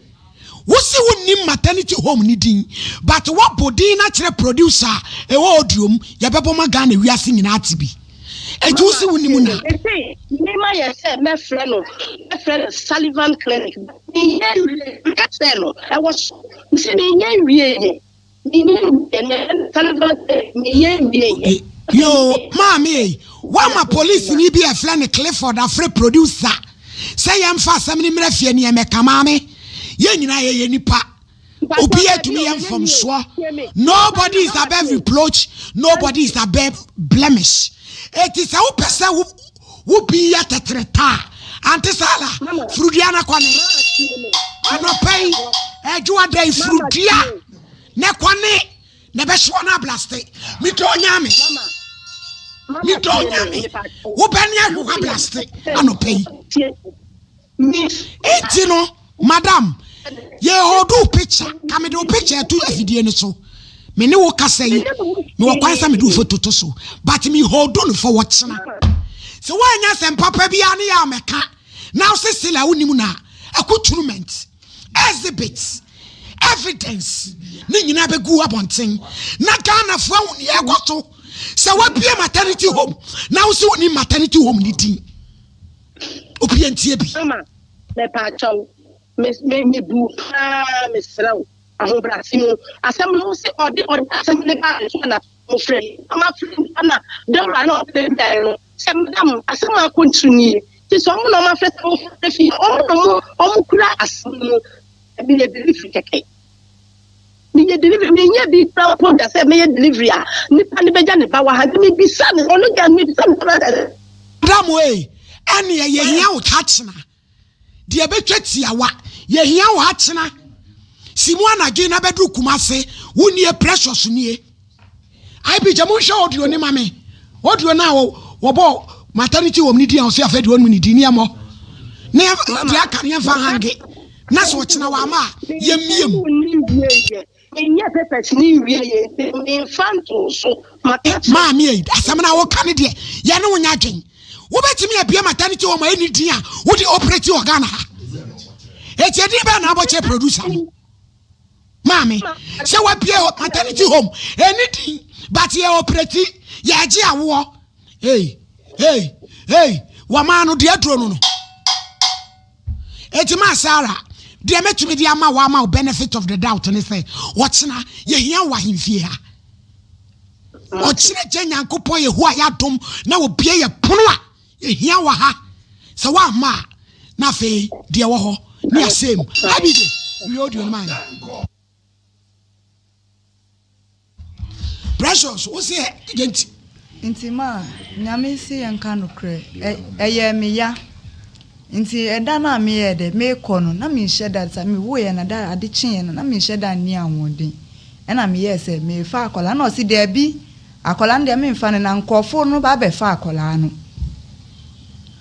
wo se wo nnim maternity home no din but woabɔ din no akyerɛ producer a ɛwɔ audio mu, yɛbɛbɔ ma Ghana wiase nyinaa ate bi. Enti wo se wo nim na. Mese me ma yɛ sɛ mɛfrɛ no, mɛfrɛ no Sullivan Clinic but menyɛ nwie, meka kyerɛɛ no ɛwɔ so, mese menyɛ nwie yɛ. Yoo maame ei, woama polisini bi a ɛfrɛ no Clifford afrɛ producer sɛ yɛmfa asɛm no mmra fie ne yɛmmɛka. Maame, yɛn nyinaa yɛyɛ nnipa. Obiara tumi yɛ mfomsoɔ. Nobody is above reproach, nobody is above blemish. Eti sɛ wopɛ sɛ wo wo bi yɛ tɛtrɛta a, ante saa la, furudua na kɔne. Anɔpa yi, ɛdwoada yi, furudua na kɔne na ɛbɛhyew no ablaste. Medɔ Onyame. Medɔ Onyame. Wobɛne ahwehwɛ ablaste anɔpa yi. Enti no, madam, yɛ hold wo picture, ka mede wo picture ato afidie no so. Me ne wo kasa yi, mewɔ kwan sɛ mede wo photo to so, but me hold no for wɔkyena. Sɛ woanya asɛm papa biara ne yɛ a mɛka, na wo se sila wonim no a, accoutrement, exhibits, evidence, ne nyinaa bɛgu abɔnten na Ghanafoɔ ahu nea ɛkɔ so. Sɛ woabie maternity home na wo se wonim maternity home ne din, Obi antie bi. Mama, mepaakyɛw, me me me bu paa, mesrɛ wo, ahobrɛase mu. Asɛm no wo se ɔde ɔde asɛm no baa me so na mo frɛ yi. Mama frɛ mi na dawura na ɔde bɛɛ no sɛ madam asɛm a akɔntiri nie. Ti sɛ ɔmo na ɔmo afrɛ sɛ mo frɛ fi ɔmo na ɔmo ɔmo kura asɛm no mu. Ɛbi yɛ delivery kɛkɛ. Meyɛ delivery, menyɛ bi koraa mpo da sɛ mɛyɛ delivery a nipa no bɛgya ne ba wɔ ha nti mebisa no ɔno deɛ mebisa no koraa sɛ. Madam ei, ɛneɛ yɛhia wo ha kyena, deɛ ɛbɛtwa tiawa, yɛhia wo ha kyena, si mu anadwo yi na bɛduru Kumase, wo nie Precious nie. IPJ monhwɛ audio ne ma me, audio no a wɔbɔ maternity home ne din a ɔse afei deɛ ɔnim ne din ne yɛmmɔ ne deɛ aka ne yɛmfa hange. Na sɛ ɔkyena wamma a, yɛmmie mu. Menyɛ papers ne nwie yɛ nti memfa ntoo so. Maame ei, asɛm no a woka no deɛ, yɛne wo nyɛ adwen. Wobɛtumi abue maternity home a ɛnni din a wode operate wɔ Ghana ha? Enti edin bɛn na abɔ kyerɛ producer no? Maame, sɛ wabie maternity home, ɛni din, but yɛ operate, yɛgye awoɔ. Hey, hey, hey, wɔmaa no deɛ aduro no no. Eti maa Sarah, deɛ mɛtumi de ama wo ama wo benefit of the doubt ne sɛ, ɔkyena yɛhia wo ahemfie ha. Ɔkyena gya Nyankopɔn Yehowa yɛ adom na wɔbie yɛ pono a, yɛhia wɔ ha. Sɛ woamma a, na afei deɛ wɔ hɔ ne asɛm. Abige, wie audio no ma yɛn. Precious, wo se ɛ nti. Nti ma Nyame se yɛnka nokorɛ, ɛyɛɛ me ya. Nti ɛda no a meyɛɛ dɛ, meekɔ no, na menhyɛ da, sa mewoeɛ no, da ade kyeeɛ no, na menhyɛ da nni ahoɔden. Ɛna meyɛɛ sɛ merefa akwadaa no, na ɔse daabi, Akwadaa no deɛ menfa no na nkorɔfoɔ no ba bɛfa akwadaa no.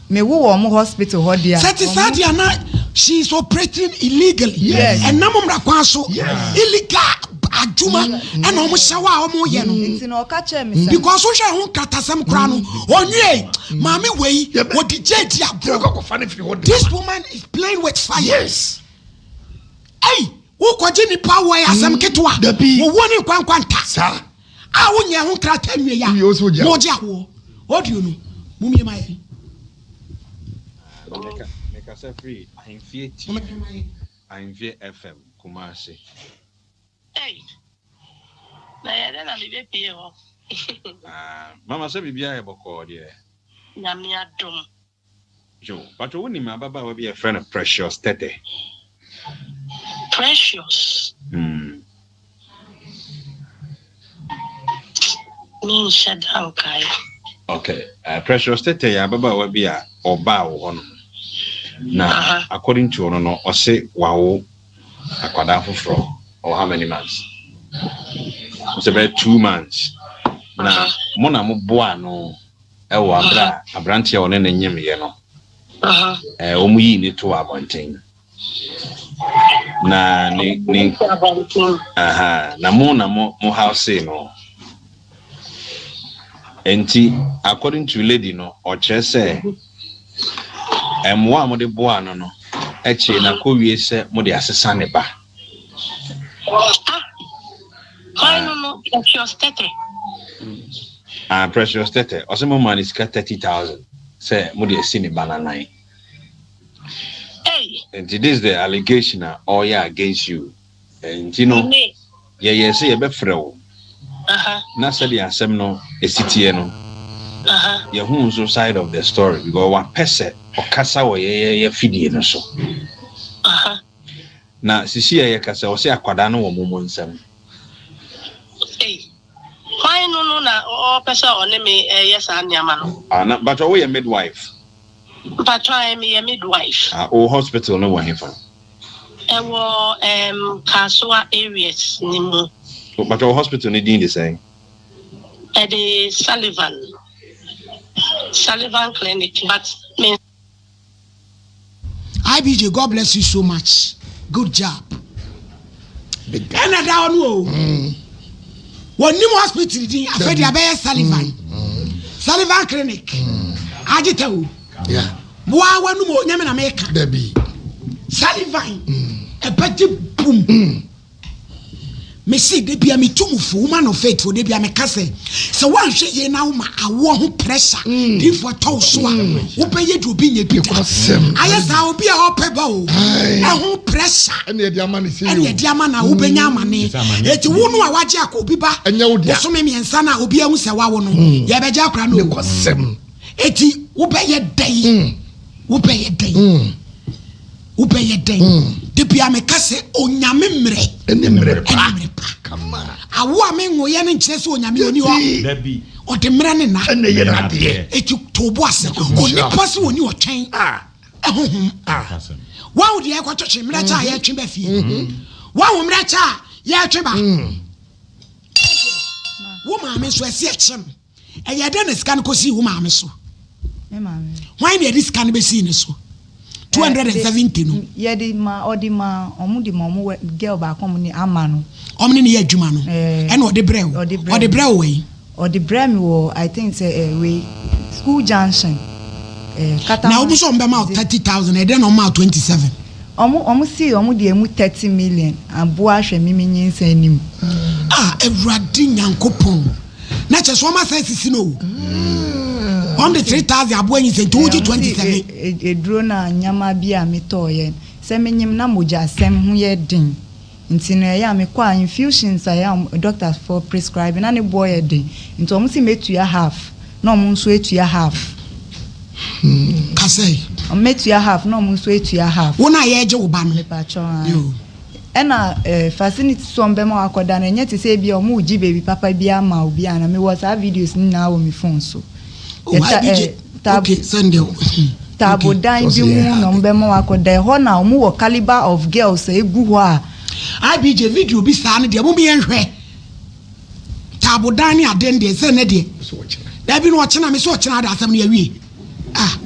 Me wo wɔ ɔmo hospital hɔ deɛ a. Sɛ te saa deɛ a na she is operating illegally. Yes. Ɛnam mmara kwan so. Yes. Illegal adwuma ɛna ɔmo hyɛ hɔ a ɔmo yɛ no. Nti na ɔka kyerɛɛ me sɛ. Because wohwɛ ɛho nkratasɛm koraa no, ɔnwiei. Maame wei, ɔde gya di agorɔ. Yɛbɛkɔ akɔfa no firi hɔ de This aba. woman is playing with fire. Yes. Ei, wokɔgye nipa awoɔ yɛ asɛm ketewa. Dabi. Owuo ne nkwankwanta. Saa. A wonyɛ ho nkrataa nwie a, Wie wo sɛ wogye na awoɔ. ɔgye awoɔ. Audio no, mumie ma yɛn. Meka mekasa firi Ahemfie TV, Momɛka ma yɛn. Ahemfie FM, Kumasi. Ei, na ɛyɛ dɛn na mebɛpue hɔ? Ah, mama sɛ biribiara yɛ bɔkɔɔ deɛ. Nyame adom. Joe, patrɔ wonim ababaawa bi a yɛfrɛ no Precious Tete? Precious? Hmm. Menhyɛ da nkae. Okay, Precious Tete yɛ ababaawa bi a ɔbaa wɔ hɔnom. Na Aha. according to ɔno no, ɔse wawo akwadaa foforɔ. Ɔwɔ how many months? Ɔsɛ bɛyɛ 2 months. Na Aha. mo na moboa no ɛwɔ abere a aberanteɛ a ɔne ne nyemyɛ no wɔn yii ne too abɔnten na ne ne aha na mo na mo mo house no. Nti according to lady no, ɔkyerɛ sɛ mmoa a mode boa no no akyire na kɔwie sɛ mode asesa ne ba. Ah, hwan no no Precious Tete? Ah, Precious Tete, ɔsɛ mo maa ne sika 30,000 sɛ mode asi ne ba n'anan. Hey. Nti this is the allegation a ɔyɛ against you. Nti no Me. yɛyɛ sɛ yɛbɛfrɛ wo na sɛdeɛ asɛm no esi teɛ no, yɛhu nso side of the story, because wapɛ sɛ ɔkasa wɔ yɛyɛ yɛ fidie no so. Na sisi a yɛkasa, ɔsɛ akwadaa no wɔ mo mo nsam. Hey. Hwan no no na ɔpɛ sɛ ɔne me ɛyɛ saa nneɛma no? Ah, na but woyɛ midwife? Mpatwa, meyɛ midwife. Ah, wo hospital no wɔ hefa? Ɛwɔ Kasoa areas ne mu. But wo hospital no din de sɛn? Ɛde Sullivan Clinic, but me IBJ, God bless you so much. Good job. Ɛna da hɔ no o. Wɔnim hospital din afei de abɛyɛ Sullivan Clinic. Agye o. Boa wanum o nyame na meka. Dabi. Sullivan ɛbɛgye boom. Mesi de bia metu mu fo, woman of faith fo, de bia meka sɛ sɛ woanhwɛ yie na woma awoɔ ho pressure diifoɔ ɛtɔ wo so a, wobɛyɛ de obi nyɛ bi da. Nokwasɛm. Ayɛ saa obi a ɔpɛ ba o, Aye. ɛho pressure ɛna yɛde ama ne sɛ ɛne ɛde ama na wobɛnya amane. Ɛsɛ amane. Eti wo no a wagye akɔ obi ba Ɛnyɛ wo dea. bosome 3 no a obi ahu sɛ wawo no, yɛbɛgye akora no o. Nokwasɛm. Eti wobɛyɛ dɛn, wobɛyɛ dɛn, wobɛyɛ dɛn? De bia meka sɛ Onyame mmerɛ ɛne mmerɛ ɛne pa mmerɛ pa. Kama. Awo a menwoyɛ no nkyerɛ sɛ Onyame ɔni hɔ. Dabi. Ɔde mmerɛ ne na ɛna yɛ n'adeɛ. Eti to bo ase. Onipa sɛ wɔni ɔtwɛn Ah. ɛhohom. Ah. Kasɛm. Wawo deɛ ɛkɔtwetwe mmerɛ kyɛ a yɛtwe ba fie. Wawo mmerɛ kyɛ a yɛtwe ba. Wo maame nso ɛsi ɛkyɛ no. Ɛyɛ dɛn na sika no kɔsii wo maame so? Me maame. Hwan na yɛde sika no bɛsii ne so? 270 no. Yɛde ma, ɔde ma ɔmo, de ma ɔmo girl baako, ɔmo ne ama no. Ɔmo ne ne yɛ adwuma no. Eh. Ɛna ɔde brɛ wo? Ɔde brɛ Ɔde me. brɛ wo wɔ yi? Ɔde brɛ mi wɔ, I think sɛ wei school junction kata. Na wɔn nso ɔmo bɛma wo 30,000, ɛdɛn na ɔmo ma wo 27? Ɔmo ɔmo see ɔmo de emu 30 million aboa ahwɛ me me nyinsɛn no mu. Ah Awurade Nyankopɔn na kyerɛ sɛ wɔn asan asisi no o. Wɔn de 3000 aboa nyinsɛn nti wogye 27. Eduro na nneɛma bi a metɔɔyɛ sɛ menyim na mogyasɛm ho yɛ den nti no ɛyɛ a mekɔ a infusions a ɛyɛ a doctors foɔ prescribe na ne boɔ yɛ den nti wɔn se mɛtua half na wɔn nso atua half. Ka sɛ. Mɛtua half na wɔn nso atua half. Wo na yɛregye wo ba no. Mepakyɛw ae. Ɛna eh, facility so wɔn bɛma wakɔda no ɛnyɛ te sɛ ebi a wɔn regye baabi papa bi ama obi ana mewɔ saa videos no nyinaa wɔ me phone so. Oh, IBJ. Okay, send it. Taabodan bi mu na wɔn bɛma wakɔda ɛhɔ na wɔn wɔ caliber of girls egu hɔ a. IBJ video bi saa no deɛ mo yɛn hwɛ. Taabodan ne adeɛ no deɛ sɛ ne deɛ. Dabi no ɔkyena me sɛ ɔkyena ade asɛm no yɛwie. Ah,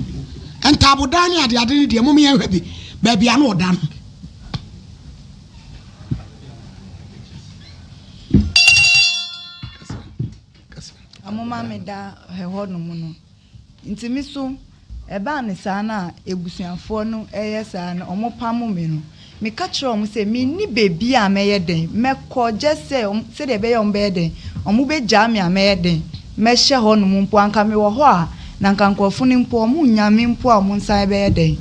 ntaabodan ne ade ade no deɛ mo yɛn hwɛ bi baabi ano ɔda no. Wɔma me da hɔ nom no. Nti me so ɛbaa no saa no a abusuafoɔ no yɛ saa no wɔpamo me no, meka kyerɛɛ wɔn sɛ menni baabi a mɛyɛ dɛn mɛkɔ just sɛ sɛdeɛ ɛbɛyɛ a wɔbɛyɛ dɛn wɔbɛgyaa me a mɛyɛ dɛn mɛhyɛ hɔ nom mpo anka mewɔ hɔ a na anka nkurɔfoɔ no mpo wɔnnya me mpo a wɔn nsa bɛyɛ dɛn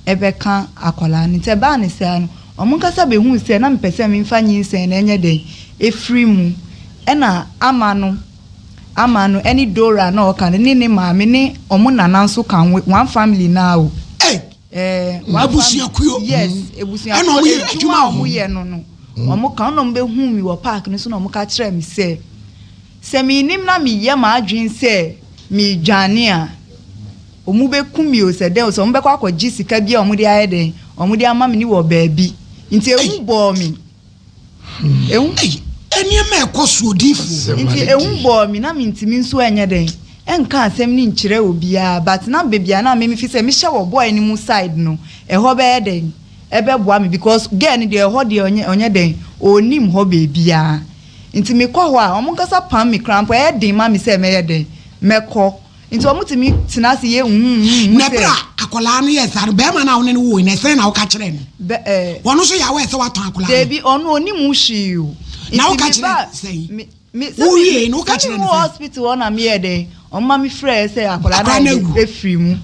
ɛbɛka akwadaa no. Nti ɛbaa no saa no wɔn ankasa bɛhuu sɛ na mepɛ sɛ memfa nyinsɛn no nyɛ dɛn ɛfiri mu ɛna ama no Ama no ɛne Dora na ɔka no ne ne maame ne ɔmo nana nso ka ho one family naa o. Ei! Ɛɛ one family Abusuakuo. yes Ɛna abusuakuo ɔmo yɛ adwuma adwuma a wɔ ɔmo hɔ. yɛ no no ɔmo ka ɛna ɔmo bɛ huu mi wɔ park no so na ɔmo ka kyerɛɛ me sɛ sɛ me nim na me yɛ m'adwene sɛ me dwane a ɔmo bɛ ku mi o sɛ dɛn o sɛ ɔmo bɛkɔ akɔ gye sika bi a ɔmo de ayɛ dɛn ɔmo de ama me ne wɔ baabi nti ehu Ei! bɔɔ me. Ehu. Ei, nneɛma a ɛkɔ so odiyifoɔ. Nti ehu bɔɔ me na mentumi nso ɛnyɛ dɛn ɛnka asɛm no nkyerɛ obiara but na baabi a na me mefi sɛ mehyɛ wɔ boy no mu side no ɛhɔ bɛyɛ dɛn ɛbɛboa me because girl no deɛ ɛhɔ deɛ ɔnyɛ ɔnyɛ dɛn ɔnnim hɔ baabiara nti mekɔ hɔ a wɔn ankasa pam me koraa mpo ɛyɛ den ma me sɛ mɛyɛ dɛn mɛkɔ. Nti ɔmo tumi tena ase yɛ huhuhuhu Na sɛ. bere a akwadaa no yɛɛ saa no, barima no a wo ne no woe no, ɛsɛn na woka kyerɛɛ no? Bɛ ɛɛ. Ɔno nso yɛ aware sɛ woatɔn akwadaa no? Dabi, ɔno ɔnnim ho hwee o. Na Nti woka me kyerɛɛ ba no sɛn? me me sɛ me Wowiei no, woka sɛ me kyerɛɛ no wɔ sɛn? hospital hɔ na meyɛɛ dɛn, ɔmo ma me frɛɛ sɛ akwadaa no Akwadaa no ayɛ dɛn awu. afiri mu.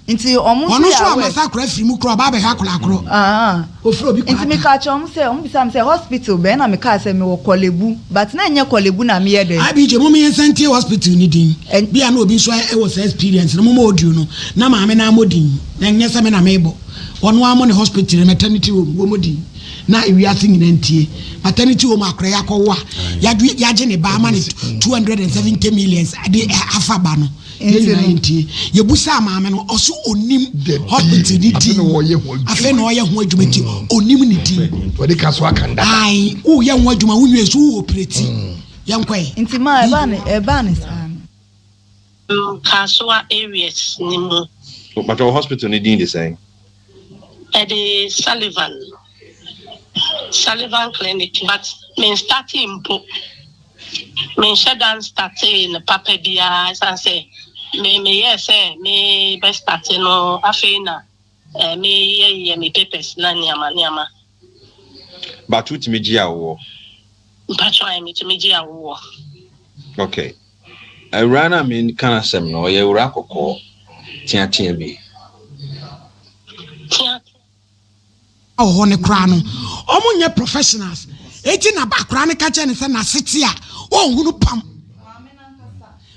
Nti ɔmo nso Ɔno yɛ nso aware. amma sɛ akwadaa firi mu koraa, ɔba abɛhwɛ akwadaa korɔ. Ahaa. Ofiri obi kɔ Nti aka. meka kyerɛ wɔn sɛ, wɔn bisaa me sɛ hospital bɛn na mekaa sɛ mewɔ Korle Bu but na ɛnyɛ Korle Bu na meyɛ dɛn. IBJ mom yɛnsan ntie hospital no din, Ɛn. bia na obi nso wɔ saa experience no, momma audio no na maame no ammɔ din, na ɛnyɛ sɛ me na merebɔ, ɔno ara mmɔ ne hospital no, maternity home, wɔmmɔ din na ewiase nyinaa ntie, maternity home akora yi akɔwo a yɛagye ne ba ama no 270 millions de afa ba no. Yɛn nyinaa yɛn tie. Yɛbusaa maame no, ɔso onim hospital ne din. Afei na ɔyɛ ho adwuma nti onim ne din. Wɔde ka so aka ndada. Ayi, woyɛ ho adwuma wonwie so wo operate. Yɛn kɔ yi. Nti maa ɛbaa ne ɛbaa ne saa no. Kasoa areas no mu. Mpakyɛw hospital no din de sɛn? Ɛde Sullivan, Sullivan clinic but me nstartee mpo. Menhyɛ da nstartee no papa biara ɛsiane sɛ me meyɛɛ sɛ me bɛ starte no afei na eh, meyɛyɛ me papers na nneɛma nneɛma. But wotumi gye awoɔ? Mpakyɛw ae metumi gye awoɔ. Okay. Awuraa no a meka n'asɛm no, ɔyɛ awuraa kɔkɔɔ teatea bi. Tea. Wɔ hɔ no koraa no, wɔn nyɛ professionals. Eti na akwaraa no ka kyerɛ no sɛ n'asete a ɔnhunu pam.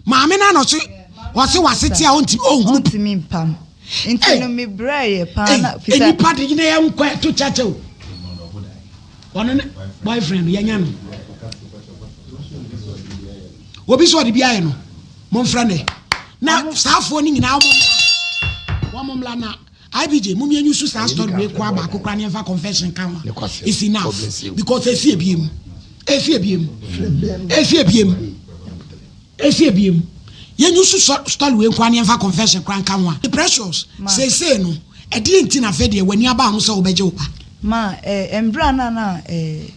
Maame no na ɔse ɔse w'asete a ɔntumi ɔnhunu. Ɔntumi mpam. Nti no me brɛ yɛ paa na fisa. Nipa de gyina yɛ nkɔ ɛto kyɛkyɛ o. Ɔno ne boyfriend no yɛnya no. Obi sɛ ɔde bi ayɛ no momfrɛ ne na saafoɔ no nyinaa wɔn wɔn mmla na IBJ mom yɛnyu so saa story wei koa baako koraa ne yɛmfa confession ka ho a it's enough because ɛsi ebiem ɛsi ebiem ɛsi ebiem. Efi ebiem, yɛnyi so sɔ story wei nkoa na yɛnfa confession koraa nka ho a. Precious, seesei no, ɛdeɛn nti na afei deɛ w'ani aba ho sɛ wobɛgye wo ba? Ma, eh, mberɛ a na na eh,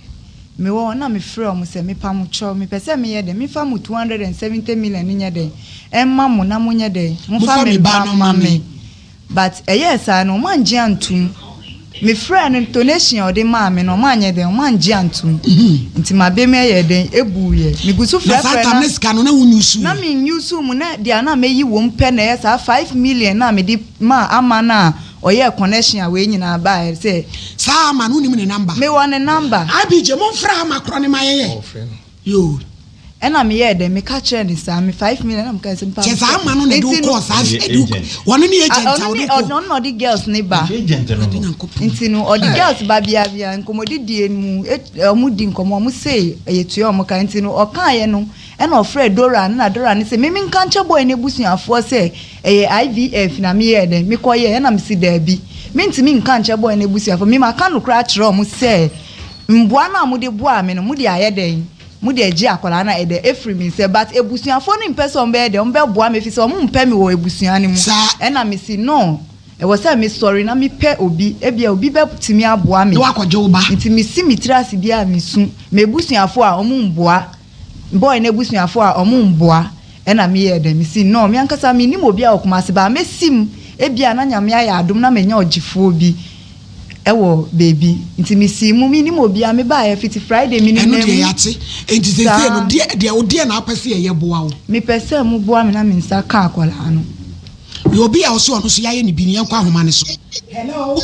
mewɔ hɔ na mefrɛɛ wɔn sɛ, mepa mo kyɛw, mepɛ sɛ meyɛ dɛn, memfa mo 270 million no nyɛ dɛn, ɛmma mo na monyɛ dɛn, momfa me ba no mma me. But ɛyɛɛ saa no, wɔn angye antum. Me frɛɛ no donation a ɔde maa me no ɔmo anyɛ dɛn ɔmo angye antom nti m'abam ɛyɛɛ dɛn ebuuiɛ me gu so Na saa frɛfrɛ tam na ne sika no na wo nyusu na yɛ. me nyusu mu na deɛ na mɛyi wom pɛ na ɛyɛ saa 5 million na mede maa ama no a ɔyɛɛ connection a wei nyinaa baeɛ sɛ. Saa ama no wonim ne number? Mewɔ ne number. IBJ momfrɛ ama korɔ ne ma yɛyɛ yoo. Ɛna meyɛɛ dɛn meka kyerɛɛ no saa me 5 million na meka sɛ mpa Kyɛ saa ama no na ɛde wo nti no kɔɔ saa Ɛyɛ ɛde wo agent. wɔno ne agent a ɔno wɔde ne kɔɔ. ɔno na ɔde girls ne ba. Nti agent no Awurade no. Nyankopɔn. Nti no ɔde girls ba bia bia nkɔmmɔdidie no mu ɔmo di nkɔmmɔ ɔmo sei ɛyɛ tua ɔmo ka nti no ɔkaeɛ no ɛna ɔfrɛ Dora no na Dora no sɛ mimi nka nkyɛ boy no abusuafoɔ sɛ ɛyɛ IVF na meyɛɛ dɛn mekɔyɛ ɛna mesi daabi mentumi nka nkyɛ boy no abusuafoɔ mi maka no koraa kyerɛ ɔmo sɛ mboa no a mode boaa me no mode ayɛ dɛn mode agye akwadaa no ɛdɛ efiri mi nsɛ but ebusuafoɔ no mpɛ sɛ ɔmo bɛyɛ dɛ ɔmo bɛboa me efi sɛ ɔmo mpɛ me wɔ ebusua no mu Saa. Ɛna mesi no ɛwɔ sɛ mesɔre na mepɛ obi ebia obi bɛtumi aboa me. Na wakɔgye wo ba. Nti mesi me tiri ase bi a mesu m'ebusuafoɔ a ɔmo mboa boy no ebusuafoɔ a ɔmo mboa ɛna meyɛ dɛ mesi no me ankasa menim obi a wɔ Kumasi ba mesi mu ebia na Nyame ayɛ adom na menya ɔgyefoɔ bi ɛwɔ beebi nti mesi mu menim obi a mebaeɛ fiti Friday menim Ɛno na deɛ mu yɛate. Enti seesei no saa deɛ deɛ wo deɛ na wopɛ sɛ yɛyɛ boa wo. Mepɛ sɛ moboa me na me nsa ka akwadaa no. Yɛ obi a ɔsɛ ɔno nso yɛayɛ ne bi no yɛnkɔ ahoma no so. Hello.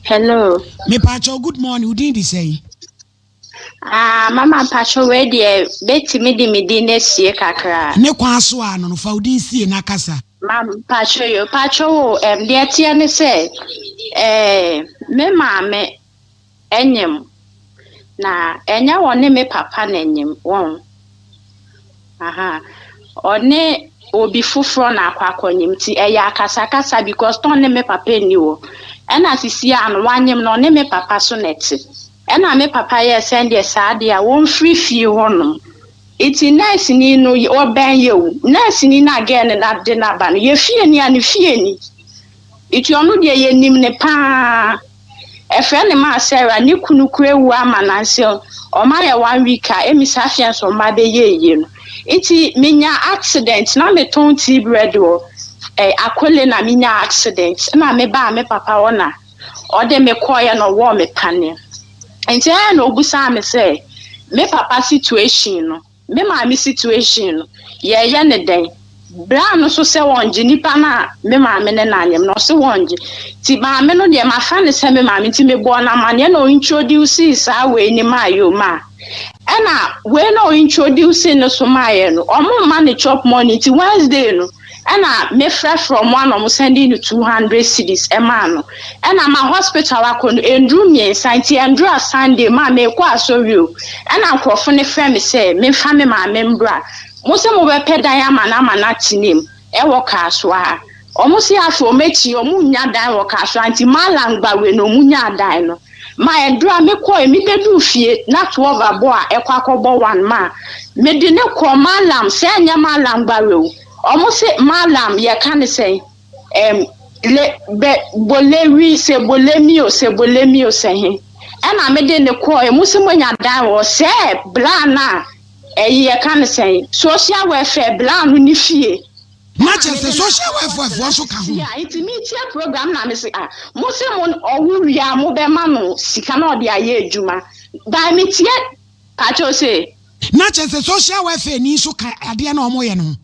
Hello. Mepaakyɛw good morning wo din de sɛn? Ah, mama mpacho wei deɛ bɛtumi de me din asie kakra. Ne kwan so a no no fa wo din sie na kasa. Ma mpacho yo, mpacho wo deɛ teɛ ne sɛ me maame enyim na ɛnyɛ wɔne me papa na enyim wɔn. Aha. Ɔne obi foforɔ na akɔ akɔnyim nti ɛyɛ akasakasa because tɔn ne me papa nni hɔ. Ɛna sisi a no wanyim no ɔne me papa so na ɛte. Ɛna me papa yɛ sɛn deɛ saa deɛ a wɔmfiri fie hɔnom. Nti nurse ni no ɔbɛn yɛ o. Nurse ni na girl no na de n'aba no yɛ fie ni a ne fie ni. Nti ɔno deɛ yɛnim ne paa. Ɛfrɛ ne maa Sarah ne kunu kura ewu ama nansi ɔma yɛ one week a emi saa afei nso ɔma bɛyɛ yie no. Nti menya accident na metɔn tea bread wɔ Akole na menya accident na mebaa me papa hɔ na ɔde me kɔɔɛ na ɔwɔɔ me paneɛ. Nti ɛyɛ na obusaa me sɛ me papa situation no me maame situation no yɛyɛ ne dɛn braa no so sɛ wɔngye nipa no a me maame ne n'anyem no ɔse wɔngye nti maame no deɛ mafa ne sɛ me maame nti mebɔɔ no amanneɛ na ɔintroduce saa wei ne maa yɛ ma a ɛna wei na ɔintroduce no so maayɛ no ɔmo mma ne chop money nti Wednesday no ɛna mefrɛfrɛ ɔmo ana ɔmo sending no 200 cedis ɛmaa no ɛna ma hospital akɔ no nduru 3 nti nduru a Sunday maa mekɔ asɔre o ɛna nkurɔfo ne frɛ me sɛ memfa me maame mbra mo sɛ mobɛpɛ dan ama no ama no atena mu ɛwɔ Kaasoa ha. Ɔmo si afei ɔmo akyi ɔmo nya dan wɔ Kaasoa nti Malangba wei na ɔmo nya dan no ma nduru a mekɔɛ mebɛduru fie na 12 abɔ a ɛkɔ akɔbɔ 1 ma mede ne kɔ Malam sɛ ɛnyɛ Malangba wei o ɔmo se Malam yɛka ne sɛn le bɛ bolewi sɛ bolemi o sɛ bolemi o sɛ he ɛna mede ne kɔɔ mo sɛ moanya dan wɔ sɛ bla na ɛyi yɛka ne sɛn social welfare bla no ne fie. Na kyerɛ sɛ social welfare foɔ nso ka ho. Yeah, nti metie program na me se ah mo se mo ɔwo wie a mobɛma no sika na ɔde ayɛ adwuma by metie pakyɛw se. Na kyerɛ sɛ social welfare ni nso ka adeɛ na ɔmo yɛ no ho.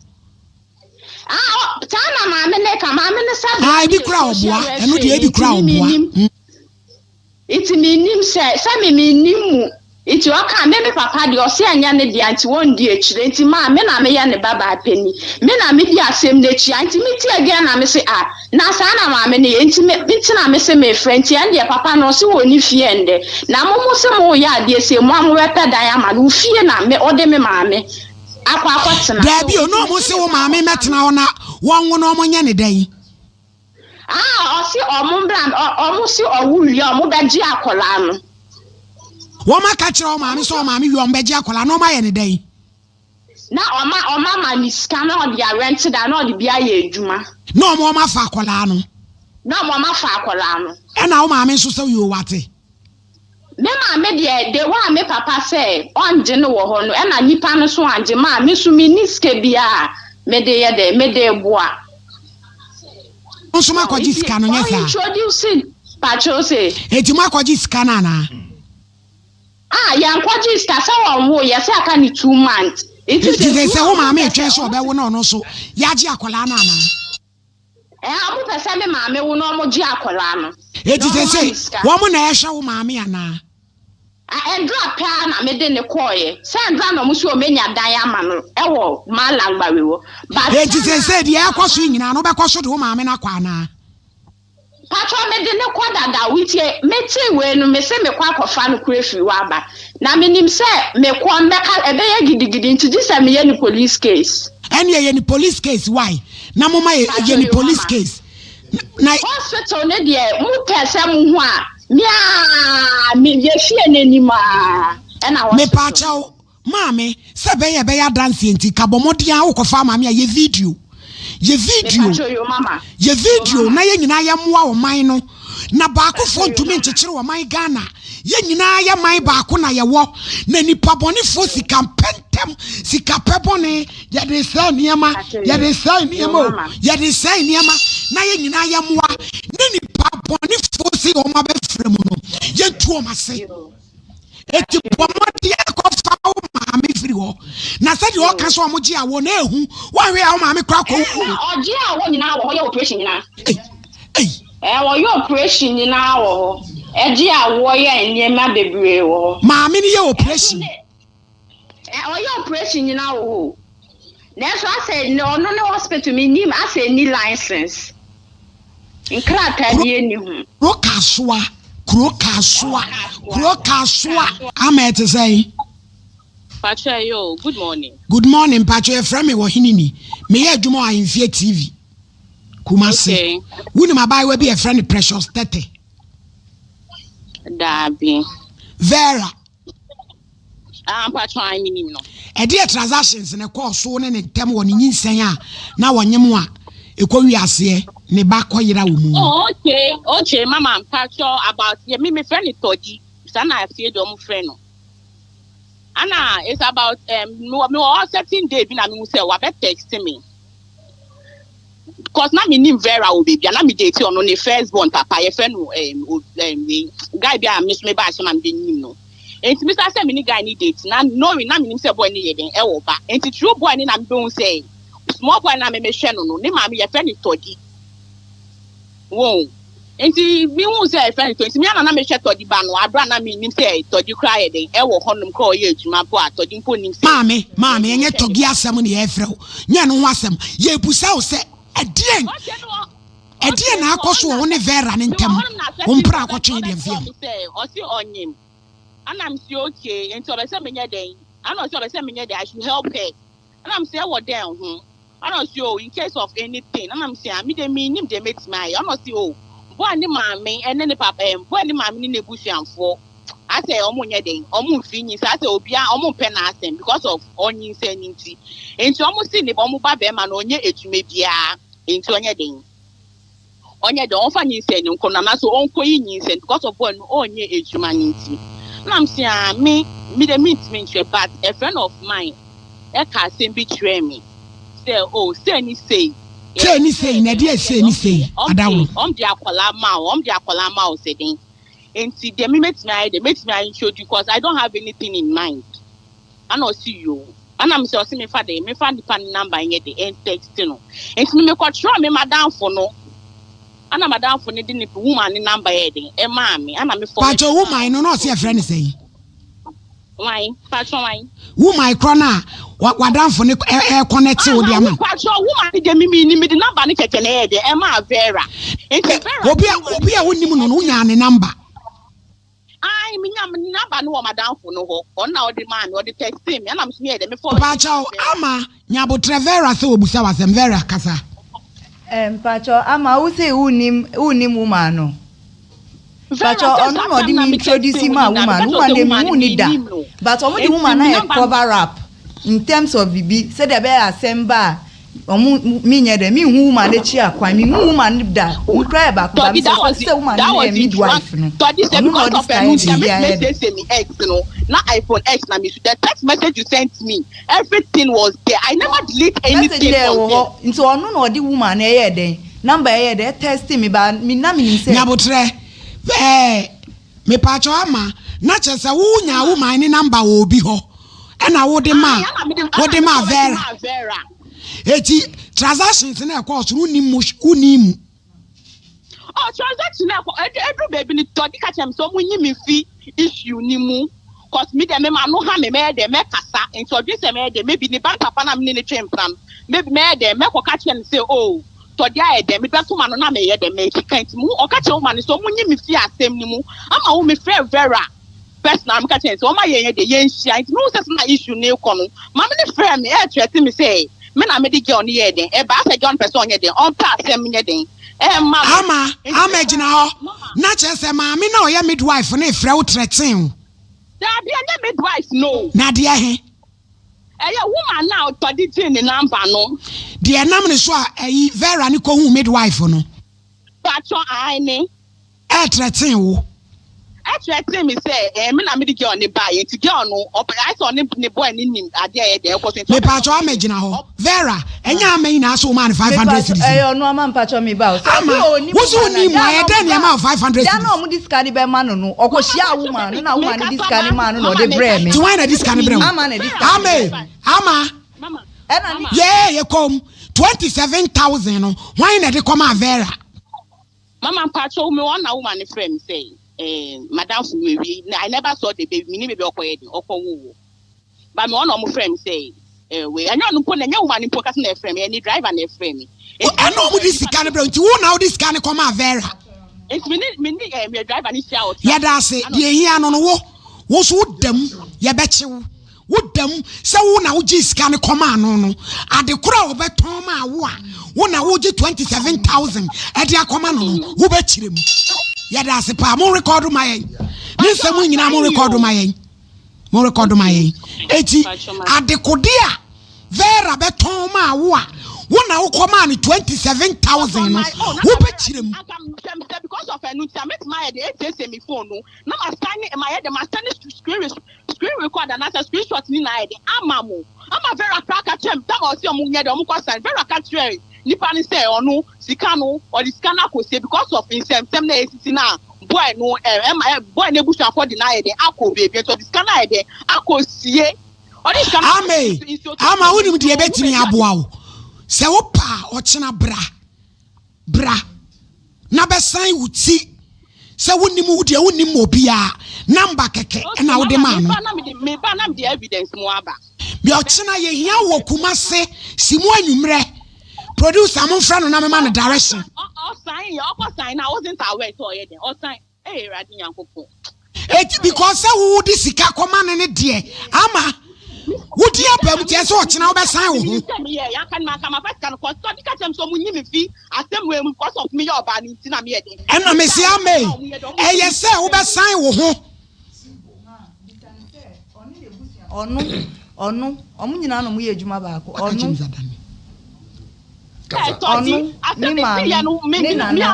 Ah, saa na maame ne ka maame ne sɛ. Ah, ebi kura ɔboa ɛno deɛ ebi kura ɔboa. Nti menim sɛ sɛ me menim mu nti ɔka me papa deɛ ɔsɛ ɛnyɛ ne deɛ nti wɔndi akyire nti maa me na meyɛ ne babaa pani me na medi asɛm n'akyi a nti metie again na me se ah na saa na maame ne yɛ nti me nti na me se mefrɛ nti ɛn deɛ papa no ɔse wɔ ne fie ndɛ na mo mo se mo yɛ adeɛ sɛ mo a mobɛpɛ dan ama no wo fie na me ɔde me maame akɔ akɔtena. Daabi o na ɔmo se wo maame mɛtena hɔ na wɔn wo na ɔmo nyɛ ne dɛn? Ah, ɔse ɔmo mbra ɔmo se ɔwo wie a ɔmo bɛgye akɔlaa no. Wɔn aka kyerɛ wɔn maame sɛ wɔn maame wie ɔmo bɛgye akɔlaa na ɔmo ayɛ ne dɛn? Na ɔma ma ne sika na ɔde arɛnte da na ɔde bi ayɛ adwuma. Na ɔmo afa akɔlaa no. Na ɔmo afa akɔlaa no. Ɛna wo maame nso sɛ yɛ wate. Me maame deɛ de wa me papa sɛ ɔngye no wɔ hɔ no ɛna nipa no so angye maa me so me ni sika bi a mede yɛ dɛ mede boa. Nso ma kɔgye sika no nyɛ saa. Ɔintroduce. Pakyɛw se. Enti mo akɔgye sika no anaa? Ah yɛnkɔgyee sika sɛ wɔnwoo yɛ sɛ aka ne 2 months nti Nti sɛ sɛ two sɛ wo months maame pɛ sɛ retwɛn sɛ ɔmo ɔbɛwo na ɔno nso yɛagye akwadaa no anaa? Ɛɛ ɔmo pɛ sɛ me maame wo na ɔmo gye akwadaa no na Enti ɔmo ma seesei me sika. wɔn na ɛrehwɛ wo maame anaa? Ah ɛndra pɛ ara na mede no kɔɔeɛ sɛ ɛndra na ɔmo se ɔmo anya dan ama no ɛwɔ Mallam Gbawe hɔ but Enti sɛ na seesei deɛ ɛrekɔ so yi nyinaa no wobɛkɔ so de wo maame no akɔ anaa? Patrɔ mede no kɔ dada wotie metee wei no mese mekɔ akɔfa no kora firi hɔ aba na menim sɛ mekɔ mbɛka ɛbɛyɛ gidigidi nti gye sɛ meyɛ no police case. Ɛneɛ yɛ no police case why na moma yɛ Patrɔ yɛ no yo police mama. case na. Hospital no deɛ mo pɛ sɛ mo hu a me aa me yɛ fie no anim aa ɛna hospital no. Mepaakyɛw maame sɛ ɛbɛyɛ ɛbɛyɛ adanseɛ nti ka bɔ mmɔden ara wokɔfa maame a yɛ video yɛ video Mepakyɛw yo mama yɛ yo video mama. na yɛn nyinaa yɛmmoa ɔman no na baakofoɔ Mepakyɛw yo ntumi mama. nkyekyere ɔman Ghana yɛn nyinaa yɛ man baako na yɛwɔ na nipa bɔnefoɔ Yo. sika mpɛntɛm sika pɛ bɔne yɛde sɛe nneɛma Mepakyɛw yo yɛde sɛe yo nneɛma o mama. yɛde sɛe nneɛma na yɛn nyinaa yɛmmoa ne nipa bɔnefoɔ sɛ wɔn abɛfra mu no yɛntu wɔn ase Yo. Eti Mepakyɛw bɔ yo. mmɔden kɔfa wo maame firi hɔ. Na sɛdeɛ ɔka Yo. sɛ ɔmo gye awoɔ no ehu. Woahwɛ a wo maame koraa kɔ Ɛɛ wu na o. ɔgye a wɔ nyinaa wɔ hɔ yɛ operation nyinaa. Ei, ei. Ɛɛ wɔyɛ operation nyinaa wɔ hɔ. Ɛgye a wɔyɛ nneɛma bebree wɔ hɔ. Maame no yɛ Ɛnso operation. ne ɛ ɔyɛ operation nyinaa wɔ hɔ o. Nanso asɛ ne ɔno ne hospital mi nim asɛ ni license. Nkrataa Kuro bi ani ho. kuro kasoa, kuro kasoa, kuro kasoa. Ama ɛte sɛn? Pakyɛ yo, good morning. Good morning, mpakyɛ yɛfrɛ me wɔ hene ni. Meyɛ adwuma wɔ Ahemfie TV, Kumasi. Okay. Wonim abaayewa bi a yɛfrɛ no Precious Tete? Daabi. Vera. Ah, mpakyɛ an menim no. Ɛdeɛ transactions na ɛkɔɔ so ne ne ntɛm wɔ ne nyinsɛn a na wɔnyem a ɛkɔ wiaseɛ ne ba kɔyera wɔ mu no. Oh, okay, okay, mama mpakyɛ about yɛ me mefrɛ no Tɔdi. Saa na afie deɛ ɔmo frɛ no. Ana it's about me wɔ hɔ certain day bi na mehu sɛ wabɛ text me. Cause na me nim Vera wɔ baabi a na me date ɔno ne first born papa yɛfrɛ no wei guy bi a me so me ba ahyɛ ma me de nim no. Enti me sa sɛ me ne guy ne date na knowing na me nim sɛ boy ne yɛ den ɛwɔ ba. Enti true boy ne na me bɛhu sɛ small boy na me mehwɛ no no ne maame yɛfrɛ no Tɔdi. Wɔn. Nti mehu sɛ yɛfrɛ no Tɔdi. Nti me ana na mehwɛ Tɔdi ba no abere a na me nim sɛ Tɔdi koraa yɛ den ɛwɔ hɔnom koraa ɔyɛ adwuma mpo a Tɔdi mpo nim sɛ Maame, maame, me ɛnyɛ mehwɛ ne tɔgi ba. asɛm na yɛrefrɛ wo. Nyɛ ɛno ho asɛm. Yɛrebusa wo sɛ ɛdeɛn Okay no ɛdeɛn okay na no akɔ so wɔ ɔna wo ne Vera ne mewɔ ntam? hɔnom na Wo certain mpra day akɔtwe deɛ ɔbɛfrɛ mfeɛ me sɛ ɔse ɔnyim. Ana me se okay nti ɔbɛ sɛ menyɛ dɛn? Ana ɔse ɔbɛ sɛ menyɛ dɛn I should help her. Ana me se ɛwɔ dɛn ho? Ana ɔse oh in case of anything. Ana me se ah me de mennim deɛ mɛtumi ayɛ. Ana ɔse oh boy ne maame ɛne ne papa ɛm boy ne maame ne n'ebusuafoɔ asɛ ɔmo nyɛ dɛn ɔmo mfi nyinsɛn asɛ obia ɔmo mpɛ n'asɛm because of ɔnyinsɛn ne nti nti ɔmo si ne ɔmo ba bɛrima no ɔnyɛ edwuma biara nti ɔnyɛ dɛn ɔnyɛ dɛn ɔmfa nyinsɛn ne nkɔ no anaasɛ ɔnkɔyi nyinsɛn because of boy no ɔnyɛ edwuma ne nti na m sɛ ah me de mentumi nkyerɛ but a friend of mine ɛka asɛm bi kyerɛ me sɛ oh sei ne sei Sei ne sei na ɛdeɛ sei ne sei adaworo. ɔm de akwadaa ma wo ɔm de akwadaa ma wo sɛ den nti deɛ me mɛtumi ayɛ deɛ mɛtumi ayɛ introduce because I don't have anything in mind ana ɔsi yo ana mi sɛ ɔsi mi fa de mi fa nipa ne number nyɛ de ɛn text no nti mi mekɔtwerɛ mi madamfo no ana madamfo ne de ne woman ne number yɛ den ɛmaa mi ana mi fɔ Pakyɛ woman no na ɔse yɛfrɛ no sɛn? wan patro wan. Woman korɔ no a wadamfo ne ɛkɔnɛte wo de ama. Patro woman ne de mi mi ni mi de number ne kɛkɛ na ɛyɛ de ɛmaa Vera nti Vera. Obi a wonim no no wonyaa ne number. Ayi mi nya mi number no wɔ madamfo no hɔ ɔno na ɔde maa mi ɔde text mi ɛna mi so mi yɛ de mi fɔ. Pakyɛw ama nyabotrɛ Vera sɛ obusa wasɛm Vera kasa. Mpakyɛw ama wo sɛ wonim woman no. Mpakyɛw ɔno na ɔde mi introduce ma woman de mi hu ni da but ɔmo de woman na yɛ cover up in terms of bibi sɛdeɛ ɛbɛyɛ asɛm ba a ɔmo mi nyɛ dɛ mi hu woman n'akyi akwan mi hu woman da mi kura yɛ baako ba mi sɛ sɛ woman no yɛ midwife no ɔno na ɔde sika yɛ bibi ayɛ dɛ. no na iPhone X na mi so the text message you sent me everything was there I never delete anything message dɛ from wɔ there. hɔ nti ɔno na ɔde woman no ɛyɛ dɛn number ɛyɛ dɛ ɛtext mi ba mi na mi nim sɛ. Nyabotrɛ. Ɛɛ mepaakyɛw ama na kyerɛ sɛ wo nyaa wo man ne number wɔ obi hɔ ɛna wo de maa wo de maa Vera. Eti transactions na ɛkɔɔ so no wonni mu wonni mu. Oh transaction na ɛkɔ ɛdu ɛduru baabi no tɔdi ka kyerɛ me sɛ ɔmo nyi me fi issue ni mu cause me deɛ me ma no ha me mɛyɛ dɛ mɛkasa nti ɔdwen sɛ mɛyɛ dɛ maybe ne ba papa na me ne ne twe mpena no maybe mɛyɛ dɛ mɛkɔ ka kyerɛ no sɛ oh tɔdi ayɛ dɛ me bɛto ma no na mɛyɛ dɛ mɛkeka nti mo ɔka kyerɛ wo ma no sɛ ɔmo nyi me fi asɛm ni mu ama wo me frɛ Vera personal meka kyerɛ no sɛ ɔma yɛn yɛ deɛ yɛnhyia nti mehu sɛ sɛ na issue no rekɔ no maame no frɛ me ɛɛtrɛte me sɛ me na mede girl no yɛɛ den ɛbaa sɛ girl no pɛ sɛ ɔnyɛ den ɔmpɛ asɛm nyɛ den ɛmma me Ama nti ama gyina hɔ na kyerɛ sɛ maame na ɔyɛ midwife no efrɛ wo trɛten wo. Daabi ɛnyɛ midwife no. Na deɛ he? Ɛyɛ woman no a ɔde gyee ne number no. Deɛ ɛnam ne so a ɛyi Vera no kɔhuu midwife no. Paatwɔ aane. Ɛɛtrɛtee wo. Ɛtrɛtee me sɛ ɛɛ me na mede girl no baeɛ nti girl no ɔpɛ ayɛ sɛ ɔne ne boy no nim adeɛ a ɛyɛ dɛn ɛkɔ so nti ɔpɛ sɛ Mepaakyɛw Ama gyina hɔ. Vera, ɛnyɛ Ama yi na ase womaa no 500 Mepaakyɛw cedis ɛyɛ no? ɔno ama mpakyɛw me ba o. Sɛ Ama, ɔse ɔnim wo se woman a wonim da a, a ɛyɛ na dɛn na da yɛmaa wo 500 da na cedis? ɔmo de sika no bɛma no no ɔkɔ Mama hyiaa mpakyɛw woman sɛ no na woman no de mekasa sika no ma maa no na mama ɔde brɛɛ mekasa me. Nti hwan na ɛde sika no brɛ wo? Ama na ɛde sika no Ama brɛɛ e, me. Ama. Mama Ɛna ne mama. Yee, yɛkɔm. 27,000 no, hwan na ɛde kɔmaa Vera? Mama mpakyɛw me wɔn na woman no frɛ me sɛ eh, madamfo no ewie na I never saw the baby me ne baby ɔkɔ yɛ den ɔkɔ wo wɔ ba me wɔn na wɔn frɛ me sɛ eh, wei ɛnyɛ ɔno mpo na ɛnyɛ woman no mpo kasa na ɛfrɛ me ɛne driver na ɛfrɛ me nti me Ɛna ne wɔn de nipa sika no brɛ nti wo na wode sika no kɔmaa Vera. nti me ne me ne eh, me driver no hyia wɔ traffic Yɛda ase ɛna deɛ ehia no no wo wo nso woda mu yɛbɛkye wo. Woda mu sɛ wo na wogyee sika no kɔmaa no no, ade koro a ɔbɛtɔn maa wo a wo na wogye 27,000 de akɔma no no, wobɛkyerɛ mu. Yɛda ase paa. Mo rekɔdo ma yɛn. Ne nsɛm nyinaa mo rekɔdo ma yɛn. Mo rekɔdo ma yɛn. Eti adekode a Vera bɛtɔn maa wo a wo na wokɔmaa no 27,000 no, wobɛkyerɛ mu. Because of ɛno nti a mɛtumi ayɛ de esiesie mi phone no na ma sign ma yɛ de ma send screen Screen record anaasɛ screen shot ne nyinaa ayɛ den ama mo ama Vera koraa ka kyerɛ me tam a ɔse ɔmo nyɛ dɛ ɔmo kɔ sign Vera ka kyerɛɛ nipa no sɛ ɔno sika no ɔde sika no akɔsie because of nsɛmsɛm na esisi no a boy no ɛ ɛma ɛ boy no abusuafoɔ de no ayɛ den akɔ baabi nti ɔde sika no ayɛ den akɔsie ɔde sika no Ame, akɔsie nsuo ama tɔ wonim nti deɛ ɔhu ɛbɛtumi baabi a aboa wo. Sɛ wopɛ a ɔkyena bra. Bra na bɛsan wo ti sɛ wonim wo deɛ wonim obiara number kɛkɛ Okay, ɛna wode mama maa no. meba na mede meba na mede evidence mu aba. Bia ɔkyena yɛhia wo wɔ Kumase si mu anwummerɛ. Producer momfrɛ no na mema no direction. Ɔsan yɛ ɔkɔ sign na I wasn't aware sɛ ɔyɛ dɛn ɔsan Ee Awurade Nyankopɔn. Eti because sɛ wo de sika kɔma no ne deɛ ama wo di aba mu tiɛ sɛ ɔkyena wobɛsan wo ho. Ɛna mese ame ɛyɛ sɛ wobɛsan wo ho. Ɔno ɔno ɔmo nyinaa na ɔmo yɛ adwuma baako ɔno. Ɔno ne maame ne nana.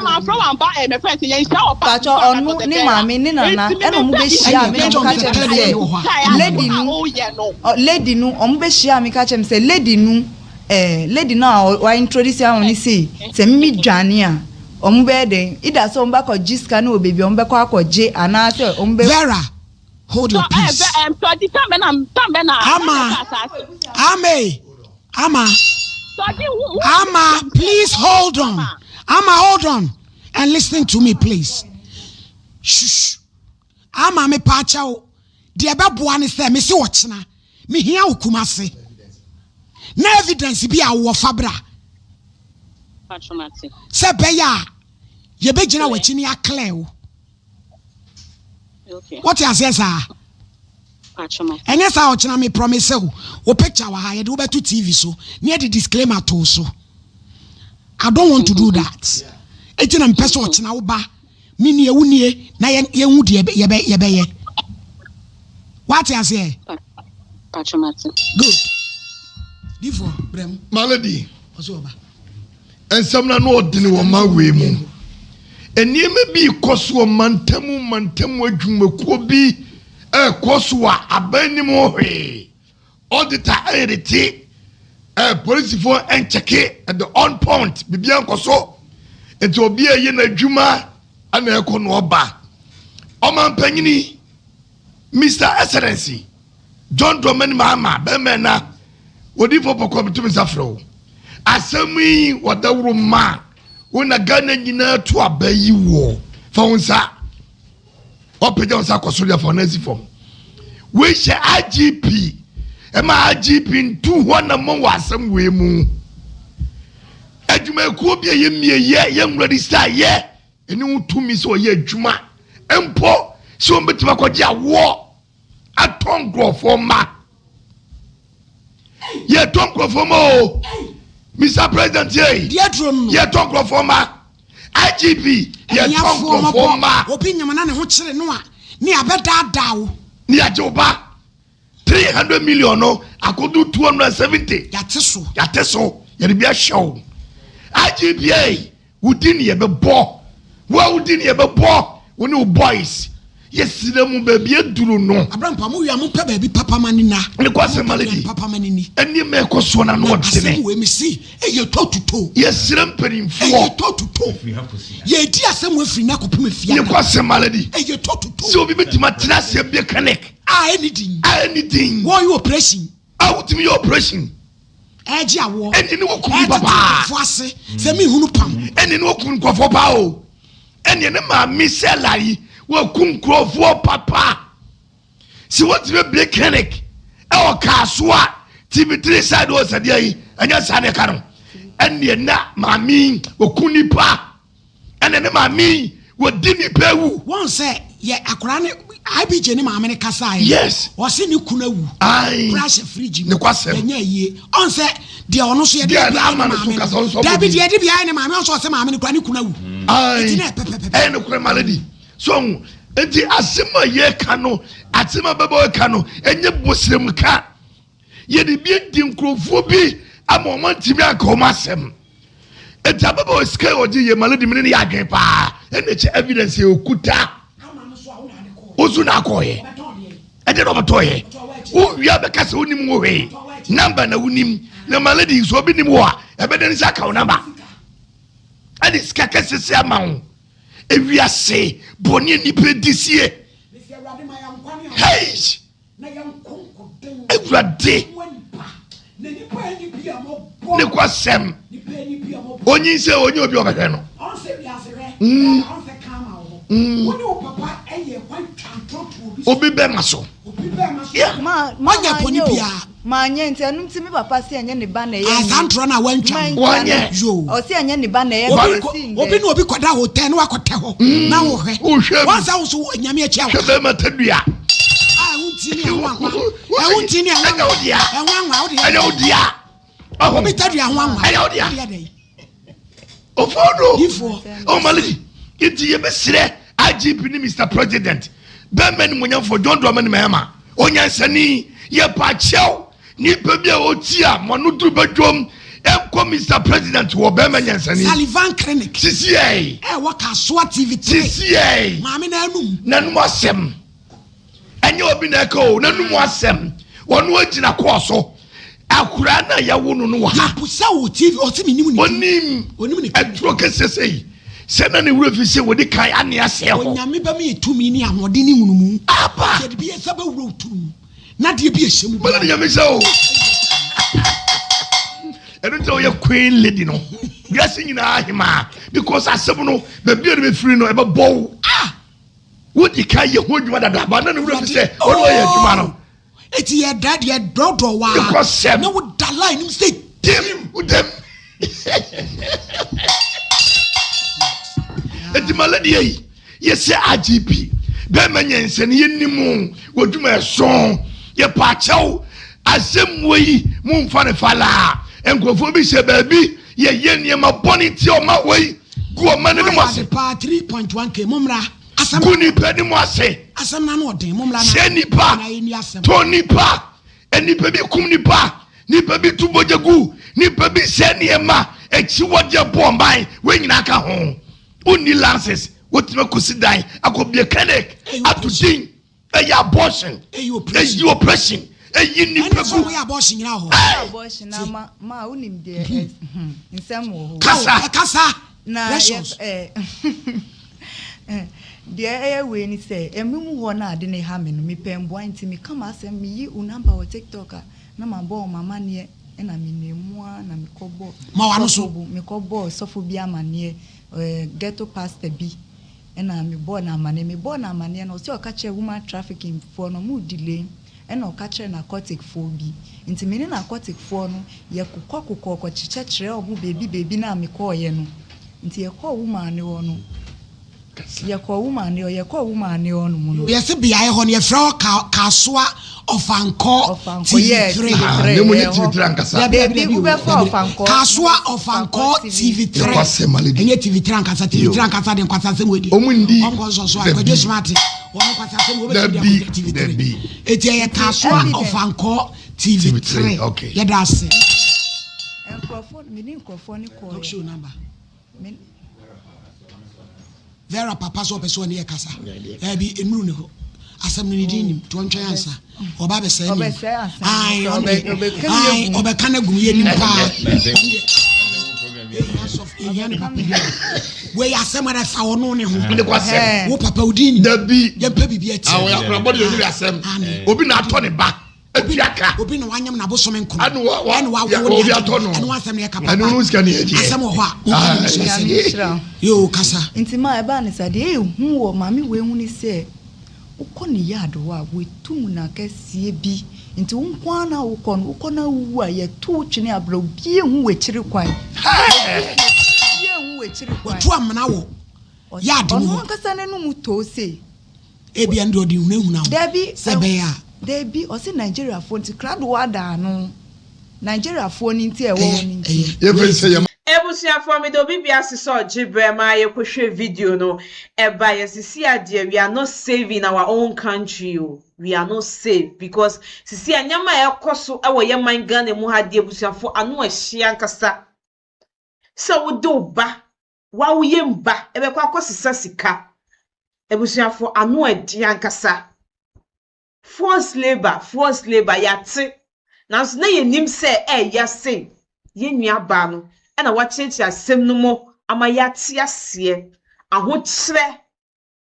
Pakyɛ ɔno ne maame ne nana ɛna ɔmo bɛ hyia mi na ɔmo ka kyerɛ mi sɛ lady no lady no ɔmo bɛ hyia mi ka kyerɛ mi sɛ lady no ɛɛ lady no a wa introduce ama mi sɛ sɛ mi dwane a ɔmo bɛyɛ dɛn ida sɛ ɔmo bɛ akɔ gye sika no wɔ beebi ɔmo bɛ kɔ akɔ gye anaasɛ ɔmo bɛ. Vera hold your peace. Ama Ame Ama Ama please hold on Ama hold on and listen to me please. Shush Ama me paakyɛw deɛ ɛbɛboa ne sɛ mese ɔkyena mehia wo Kumase na evidence bi a wowɔ fa bra sɛ ɛbɛyɛ a yɛbɛgyina w'akyi ne aclear wo. Wote aseɛ saa? Ɛnyɛ saa ɔkyena me promise wo, wo picture wɔ ha yɛde wobɛto TV so na yɛde disclaimer to so. I don't want to do that. Eti na mepɛ sɛ ɔkyena wo ba me nie wo nie na yɛhu deɛ yɛbɛyɛ. Woate aseɛ? Good. Difoɔ brɛ mu. Malady. Ɔsɛ ɔba. Nsɛm no ano ɔdene wɔ ɔman wei mu. Nneɛma bi rekɔ so wɔ mantamu mantamu adwumakuo bi rekɔ so a aban nim ho hwee. Auditor ɛrete, ɛɛ polisifoɔ nkyɛke at the on point, biribiara nkɔ so. Nti obi a ɛyɛ n'adwuma ɛna ɛkɔ na ɔba. Ɔmanpanyini, Mister Excellency John Dramani Mahama, bɛrima ɛna, Odiyifoɔ Pɔkɔ meto me nsa frɛ wo. Asɛm yi wɔdawuro ma wo na Ghana nyinaa to aba yi woɔ. Fa wo nsa, wapagya wo nsa akɔ soro de afa wo nan asi fam. Wei hyɛ IGP, ɛma IGP ntu ho anammɔn wɔ asɛm wei mu. Adwumayɛkuo bi a yɛmmie yɛ, yɛnwura yɛ, Ɛne ho tumi sɛ ɔyɛ adwuma mpo sɛ wɔbɛtumi akɔgye awoɔ atɔ nkurɔfoɔ mma. Yɛtɔ nkurɔfoɔ mma o. Mr. President yei. Yɛtɔ nkurɔfoɔ mma. IGP yɛtɔ nkurɔfoɔ mma. Obi nyam na ne ho kyere no a ne abɛdaadaa wo. Ne yɛagye wo ba. 300 million no akodu 270. Yɛate so. Yɛate so. Yɛde bi ahyɛ wo. IGP ei. Wo din yɛ bɛbɔ. Wo a wo din yɛ bɛbɔ. Wo ne wo boys. Yɛ srɛ mo baabi aduru no. Abrampa mo wia mo pɛ baabi papa ma ne na. Ne kɔ asɛm malady. Papa ma ne ni. Nneɛma ɛkɔ soɔ na ano ɔdene. Na asɛm wei me si ɛyɛ tɔ tuto. Yɛ srɛ mpanimfoɔ. Ɛyɛ tɔ tuto. Yɛ di asɛm wei firi na kɔpem afia. Ne kɔ asɛm malady. Ɛyɛ tɔ tuto. Sɛ obi bɛtumi atena ase abie clinic. A ɛni din. A ɛni din. Wɔyɛ operation. A wotumi yɛ operation. Ɛgye awoɔ. Ɛne ne wɔkum nipa paa. Ɛtete nkurɔfoɔ ase sɛ mehunu pam. Ɛne ne wɔkum nkurɔfoɔ paa o. Ɛne ne maame sɛ layi wɔkum nkurɔfoɔ papa. Sɛ wɔtumi abie clinic ɛwɔ kaa so a TV3 side wɔ sɛdeɛ yi ɛnyɛ saa ne ɛka no. Ɛne na maame wɔkum nipa. Ɛna ne maame yi wɔdi nipa awu. Wɔn sɛ yɛ akwadaa ne IBJ ne maame ne kasa yɛ. Yes. Ɔsi ne kunu awu. Ayi. Kura hyɛ fridge mu. Ne kwasɛm. Yɛnyɛ yie. Ɔn sɛ deɛ ɔno so yɛ de bi ayɛ ne maame no. Dabi deɛ de bi ayɛ ne maame ɔn sɛ ɔsɛ maame no kura ne kunu awu. Ayi. Eti na ɛpɛpɛpɛ. Ɛyɛ ne kura maame di. So ɔn nti asɛm a yɛ ka no asɛm a bɛbɛ ka no ɛnyɛ bosrem ka. Yɛde bi adi nkurɔfoɔ bi ama wɔn antumi anka wɔn asɛm. Eti ababaawa sika yi ɔgye yɛ ma lady mene ne yɛ adwene paa ɛna ɛkyɛ evidence yɛ okuta. Ozu na akɔɔyɛ. Ɛdeɛ na ɔbɛtɔɔyɛ. Wowia bɛka sɛ wonim wo hwee. Namba na wonim. Na ma lady nso obi nim wo a ɛbɛdɛ ne sɛ aka wo namba. Ɛde sika kɛse sɛ ama wo. Ewiase bɔne nipa di sie. Hey! Awurade ne kwasɛm onyin sɛ onye obi ɔbɛhwɛ no. Mm. Mm. Obi bɛma so. Yeah. Ɔnyɛ bɔne biara. Manyɛ nti ɛno nti me papa se ɛnyɛ ne ba na ɛyɛ Ah, saa ntorɔ no a wantwa no. Wanyɛ. Yoo. Ɔse ɛnyɛ ne ba na ɛyɛ Obi na kɔ ɛsi ndɛ. obi ne obi kɔda hotel na wakɔtɛ hɔ na wohwɛ. Wohwɛ bi. Wansa wo so nyame akyi a Hwɛ woka. bɛrima tadua. Ah, ɛho nti ne ɛho anwa. Ɛho nti ne ɛho Ɛnyɛ wo anwa. dea. Ɛho anwa wo deɛ. Ɛnyɛ wo dea. Ɔho. Obi tadua ho anwa. Ɛnyɛ wo dea. Wo deɛ dɛn? Ofodo. Difoɔ. Oh Maliki. Nti yɛbɛsrɛ IGP ne Mr President bɛrima animuonyamfoɔ John Dramani Mahama onyansani yɛpa kyɛw nipa bi a ɔti a mo ano duru badwom ɛnkɔ Mr President wɔ bɛrima nyansani Salivan Clinic. Sisiɛi. Ɛwɔ Kasoa TV 3. Sisiɛi. Maame n'anum. N'anum asɛm. Ɛnyɛ obi na ɛka o, n'anum asɛm. Wɔn agyina kɔɔ so. Akwadaa no a yɛwo no no wɔ ha. Yɛbusa wɔ TV, ɔse menim ne din. Onim. Onim ne Aduro kɛseɛ sɛ yi. Sɛ na ne werɛ fi sɛ wɔdi kan ane asɛe hɔ. Onyame bɛma yɛ tumi ne ahoɔden ne nhunumu. Aba. Yɛde bi yɛn nsa bɛwura wo tiri mu. Na deɛ bi ɛhyɛ mu biara. Mɛlɛ nyame sɛ o. Ɛno nti na ɔyɛ queen lady no. Wiase nyinaa hemaa. Because asɛm no, baabi a ɛde bɛfiri no, ɛbɛbɔ wo. Ah! Wodi kan yɛ ho adwuma dada ba na ne wura fi sɛ ɔno ɔyɛ adwuma no. Eti yɛ da deɛ dɔdɔ waa. Ekɔ sɛm. Na wo da line nim sɛ dim wo dɛm. Eti ma lady yi yɛ sɛ IGP bɛrima nyɛnsɛn yɛ nim wɔ dwuma ɛso yɛ paakyɛw asɛmmuo yi mu nfa ne falaa nkurɔfoɔ bi hyɛ baabi yɛ yɛ nneɛma bɔne tia ɔma wei gu ɔma no anim ase. Paa 3.1k mo mmra. Asɛm Gu nipa anim ase. Asɛm no ano ɔden mo mmra na. Hyɛ nipa. Na yɛnni asɛm. Tɔn nipa. Nipa bi kum nipa. Nipa bi tu mogya gu. Nipa bi sɛ nneɛma. Akyiwadeɛ bɔ ɔman. Wei nyinaa ka ho. Wonni lances. Wotumi akɔsi dan. Akɔbie clinic. Ato din. Ɛyɛ abortion. Ɛyɛ operation. Ɛyɛ operation. Ɛyi nipa Ɛne sɛ gu. wɔyɛ abortion nyinaa wɔ hɔ. Abortion na ma ma wonim deɛ ɛ- hmm, nsɛm wɔ hɔ. Kasa. Kasa. Na Precious. yɛ ɛ. Deɛ ɛyɛ wei ne sɛ, ɛme mu hɔ na ade no ha me no, mepɛ mboa nti meka m'asɛm, meyi wo number wɔ TikTok a, na mabɔ wɔn amaneɛ, ɛna menam mu ara na mekɔbɔɔ Ma w'ano so. sɔfo bi, mekɔbɔɔ sɔfo bi amaneɛ, ɛɛ ghetto pastor bi, ɛna mebɔɔ no amaneɛ. Mebɔɔ no amaneɛ no, ɔse ɔka kyerɛɛ woman trafficking foɔ no, ɔmo delay. Ɛna ɔka kyerɛɛ narcotic foɔ bi. Nti me ne narcotic foɔ no yɛ kokɔ kokɔɔ kɔ kyekyɛ kyerɛɛ ɔmo baabi baabi no a me kɔɔeɛ no. Nti yɛ kɔɔ woman no hɔ no, yɛ kɔɔ woman no hɔ, yɛ kɔɔ woman no hɔ nom no. Yɛse beaeɛ hɔ no yɛfrɛ hɔ ka Kasoa Ɔfankɔ Ɔfankɔ, yeah, TV3. TV3, Ah, na mmom nyɛ ɛhɔ. TV3 ankasa. Dabi dabi Dabi, dabi o, wobɛfa dabi. Ɔfankɔ, Kasoa Ɔfankɔ Ɔfankɔ TV. TV3. Nokwasɛm, my lady. Ɛnyɛ TV3 ankasa, Yo. TV3 ankasa de nkwasasɛm wei deɛ. Ɔmo ndi. Ɔnkɔ nsɔ so a, Dabi. Kwadwo Smart. Wɔn nkwasasɛm wei wobɛtumi de Dabi, akɔgya TV3. dabi. Eti ɛyɛ Kasoa Evidence. Ɔfankɔ TV3. TV3, okay. Yɛda ase. Nkurɔfoɔ, me ne nkurɔfoɔ no Talk kɔɔeɛ. show number. Me. Vera papa sɛ ɔpɛ sɛ ɔne yɛ kasa. Ɛbi enuru ne hɔ. Asɛm no ne din nim. To ɔntwɛn ansa. Ɔba abɛsɛe nim. Ae ɔno deɛ. Ae ɔbɛka no agum yɛ nim paa. Ehia ne papa bi. Wei asɛm ara fa ɔno ne ho. Wo papa wo din nim. Dabi. Yɛmpɛ biribi akyi. Awɔ akorabɔ de yɛ asɛm. Obi na atɔ ne ba. Atua ka. Obi na wanyam na abosome nkono. Ɛna wa wa ɛna wa ya wo obi atɔ no. Ɛno asɛm yɛ ka papa. Ɛno no sika ne yɛ gyeɛ. Asɛm wɔ hɔ a. Wo ka ne Nyame nhyira wo. Yoo kasa. Nti ma ɛbaa ne saa deɛ ɛyɛ hu wɔ maame wei ho ne sɛ wokɔ ne yard hɔ a watu muna kɛseɛ bi nti wo nko ara na wokɔ no wokɔ na wowu a yɛto wo twene abrɛ obiara nhu w'akyiri kwan obiara nhu w'akyiri kwan. Watu amena wɔ yard mu Ɔno hɔ. ankasa n'anum too sei. Ebia ɛno deɛ ɔde hunahuna wo Dabi, sɛ ɛbɛyɛ a. Dabi, ɔse Nigeriafoɔ nti, krado ada ano. Nigeriafoɔ no nti a ɛwɔ hɔ no Ɛyɛ, nti. ɛyɛ. Yɛfiri sɛ yɛ Abusuafoɔ meda obi bia ase sɛ ɔgye berɛ ma yɛkɔhwɛ video no ɛba yɛ sisi a deɛ we are not safe in our own country o we are not safe because sisi a nneɛma a ɛkɔ so ɛwɔ yɛ man Ghana mu ha deɛ abusuafoɔ ano ɛhye ankasa sɛ wode wo ba Wa wo yam ba bɛkɔ akɔsesa sika. Abusuafo ano ɛden ankasa. Forced labour, forced labour, yɛate. Nanso na yɛnnim sɛ ɛɛya sei. Yɛn nua baa no na wakyerɛkyerɛ asɛm no mu ama yɛate aseɛ. Ahokyerɛ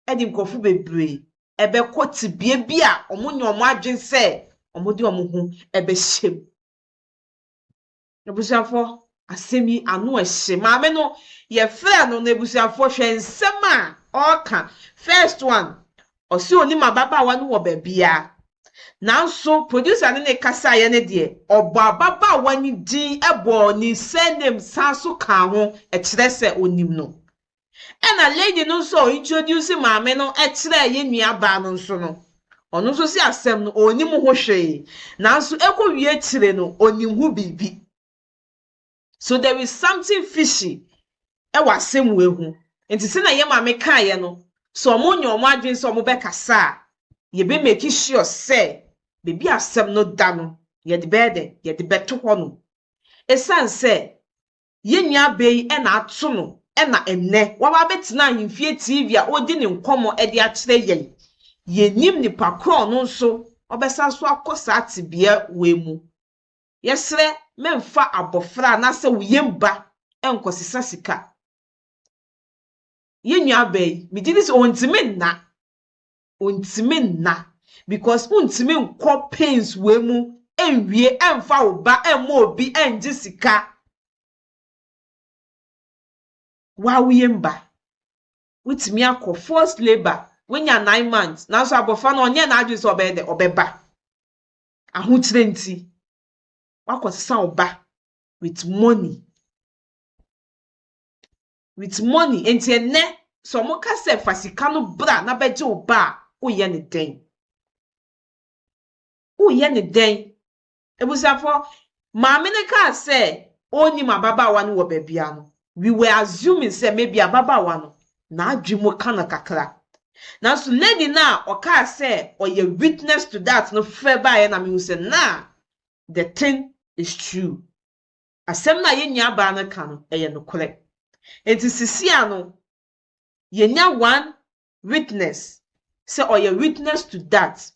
de nkurɔfo bebree bɛkɔ tebea bi a wɔnyɛ wɔn adwene sɛ wɔde wɔn ho bɛhyɛ mu. Abusuafoɔ, asɛm yi ano ɛhye. Maame no, yɛfrɛɛ no no abusuafoɔ hwɛ nsɛm a ɔreka. First one, ɔse ɔnim ababaawa no wɔ baabiara. Nanso producer ne no kasaeɛ no deɛ, ɔbɔ ababaawa no din bɔɔ ne surname san so kaa ho, ɛkyerɛ sɛ ɔnim no. Ɛna lady no nso a ɔ introduce maame no kyerɛɛ yɛn nua baa no nso no, ɔno nso se asɛm no ɔnnim ho hwee, nanso ɛkɔ wie akyire no ɔnim ho biribi. So there is something fishy ɛwɔ asɛm wei ho. Nti sɛnea yɛn maame kaeɛ no, sɛ ɔmo nyɛ ɔmo adwene sɛ ɔmo bɛkasa a, yɛbɛ make sure sɛ baabi a asɛm no da no, yɛde bɛyɛ dɛn? Yɛde bɛto hɔ nom. Ɛsiane sɛ Yɛn nuabaa yi na ato no na ɛnnɛ waba abɛtena Ahemfie TV a ɔredi ne nkɔmmɔ de akyerɛ yɛn. Yɛnnim nipa korɔ a ɔno nso ɔbɛsan so akɔ saa tebea wei mu. Yɛsrɛ mɛmfa abɔfra anaasɛ wo yam ba nkɔsesa sika. Yɛn nuabaa yi, megye di sɛ ɔntumi nna. Ɔntumi nna because wontumi nkɔ pains wei mu nwie ɛmfa wo ba ɛmmɔ obi ɛngye sika. Waa wo yam ba. Wotumi akɔ forced labour wanya 9 months nanso abɔfra no ɔnyɛ n'adwene sɛ ɔbɛyɛ dɛ ɔbɛba. Ahokyerɛ nti wakɔsesa wo ba with money. With money nti ɛnnɛ sɛ ɔmo ka sɛ fa sika no bra na bɛgye wo ba a woyɛ ne dɛn? Woyɛ ne dɛn? Abusuafoɔ, maame no kaa sɛ ɔnnim ababaawa no wɔ baabia no, we were assuming sɛ maybe ababaawa no n'adwene mu ka no kakra. Nanso lady no a ɔkaa sɛ ɔyɛ witness to that no frɛ baeɛ na mehu sɛ nah, the thing is true. Asɛm no a yɛn nuabaa no ka no ɛyɛ nokorɛ. Nti sisi ano yɛnya one witness sɛ ɔyɛ witness to that.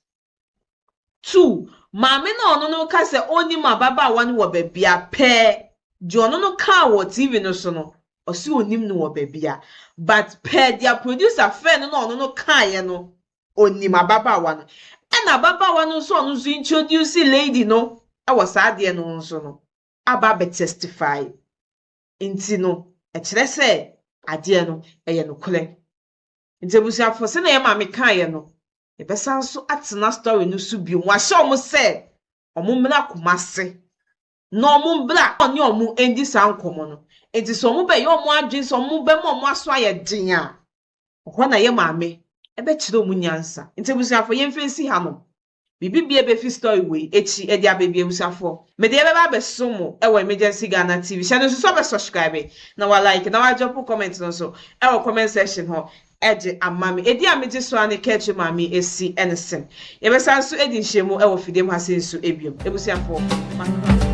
Two, maame no a ɔno no ka sɛ ɔnnim ababaawa no wɔ baabia pɛɛ deɛ ɔno no kaa wɔ TV no so no Ɔse onim no wɔ baabia but pɛɛ deɛ producer frɛɛ no na ɔno no kaeɛ no onim ababaawa no. Ɛna ababaawa no nso a ɔno nso introduce lady no wɔ saa adeɛ no ho nso no aba abɛ testify. Nti no ɛkyerɛ sɛ adeɛ no ɛyɛ nokorɛ. Nti abusuafoɔ sɛdeɛ yɛn maame kaeɛ no yɛbɛsan nso atena story no so bio. Wahyɛ wɔn sɛ wɔn mmra Kumasi na wɔn bra ɔne wɔn ndi saa nkɔmmɔ no. Nti sɛ wɔn bɛyɛ wɔn adwene sɛ wɔn bɛma wɔn aso ayɛ den a, ɛhɔ na yɛ maame ɛbɛkyerɛ wɔn nyansa. Nti abusuafoɔ yɛmfa nsi hanom. Biribi bia bɛfi story wei akyi de aba bi abusuafoɔ. Mede yɛbɛba abɛso mo ɛwɔ Emergency Ghana TV. Hyɛ no nso sɛ ɔbɛ na wa like na wa drop comment no nso ɛwɔ comment section hɔ ɛde ama me. Edi a megye so a ne kɛkyɛ maame esi ɛne sem. Yɛbɛsan nso edi nhyiamu ɛwɔ fidiem ha se nso ebiom. Abusuafoɔ, makra.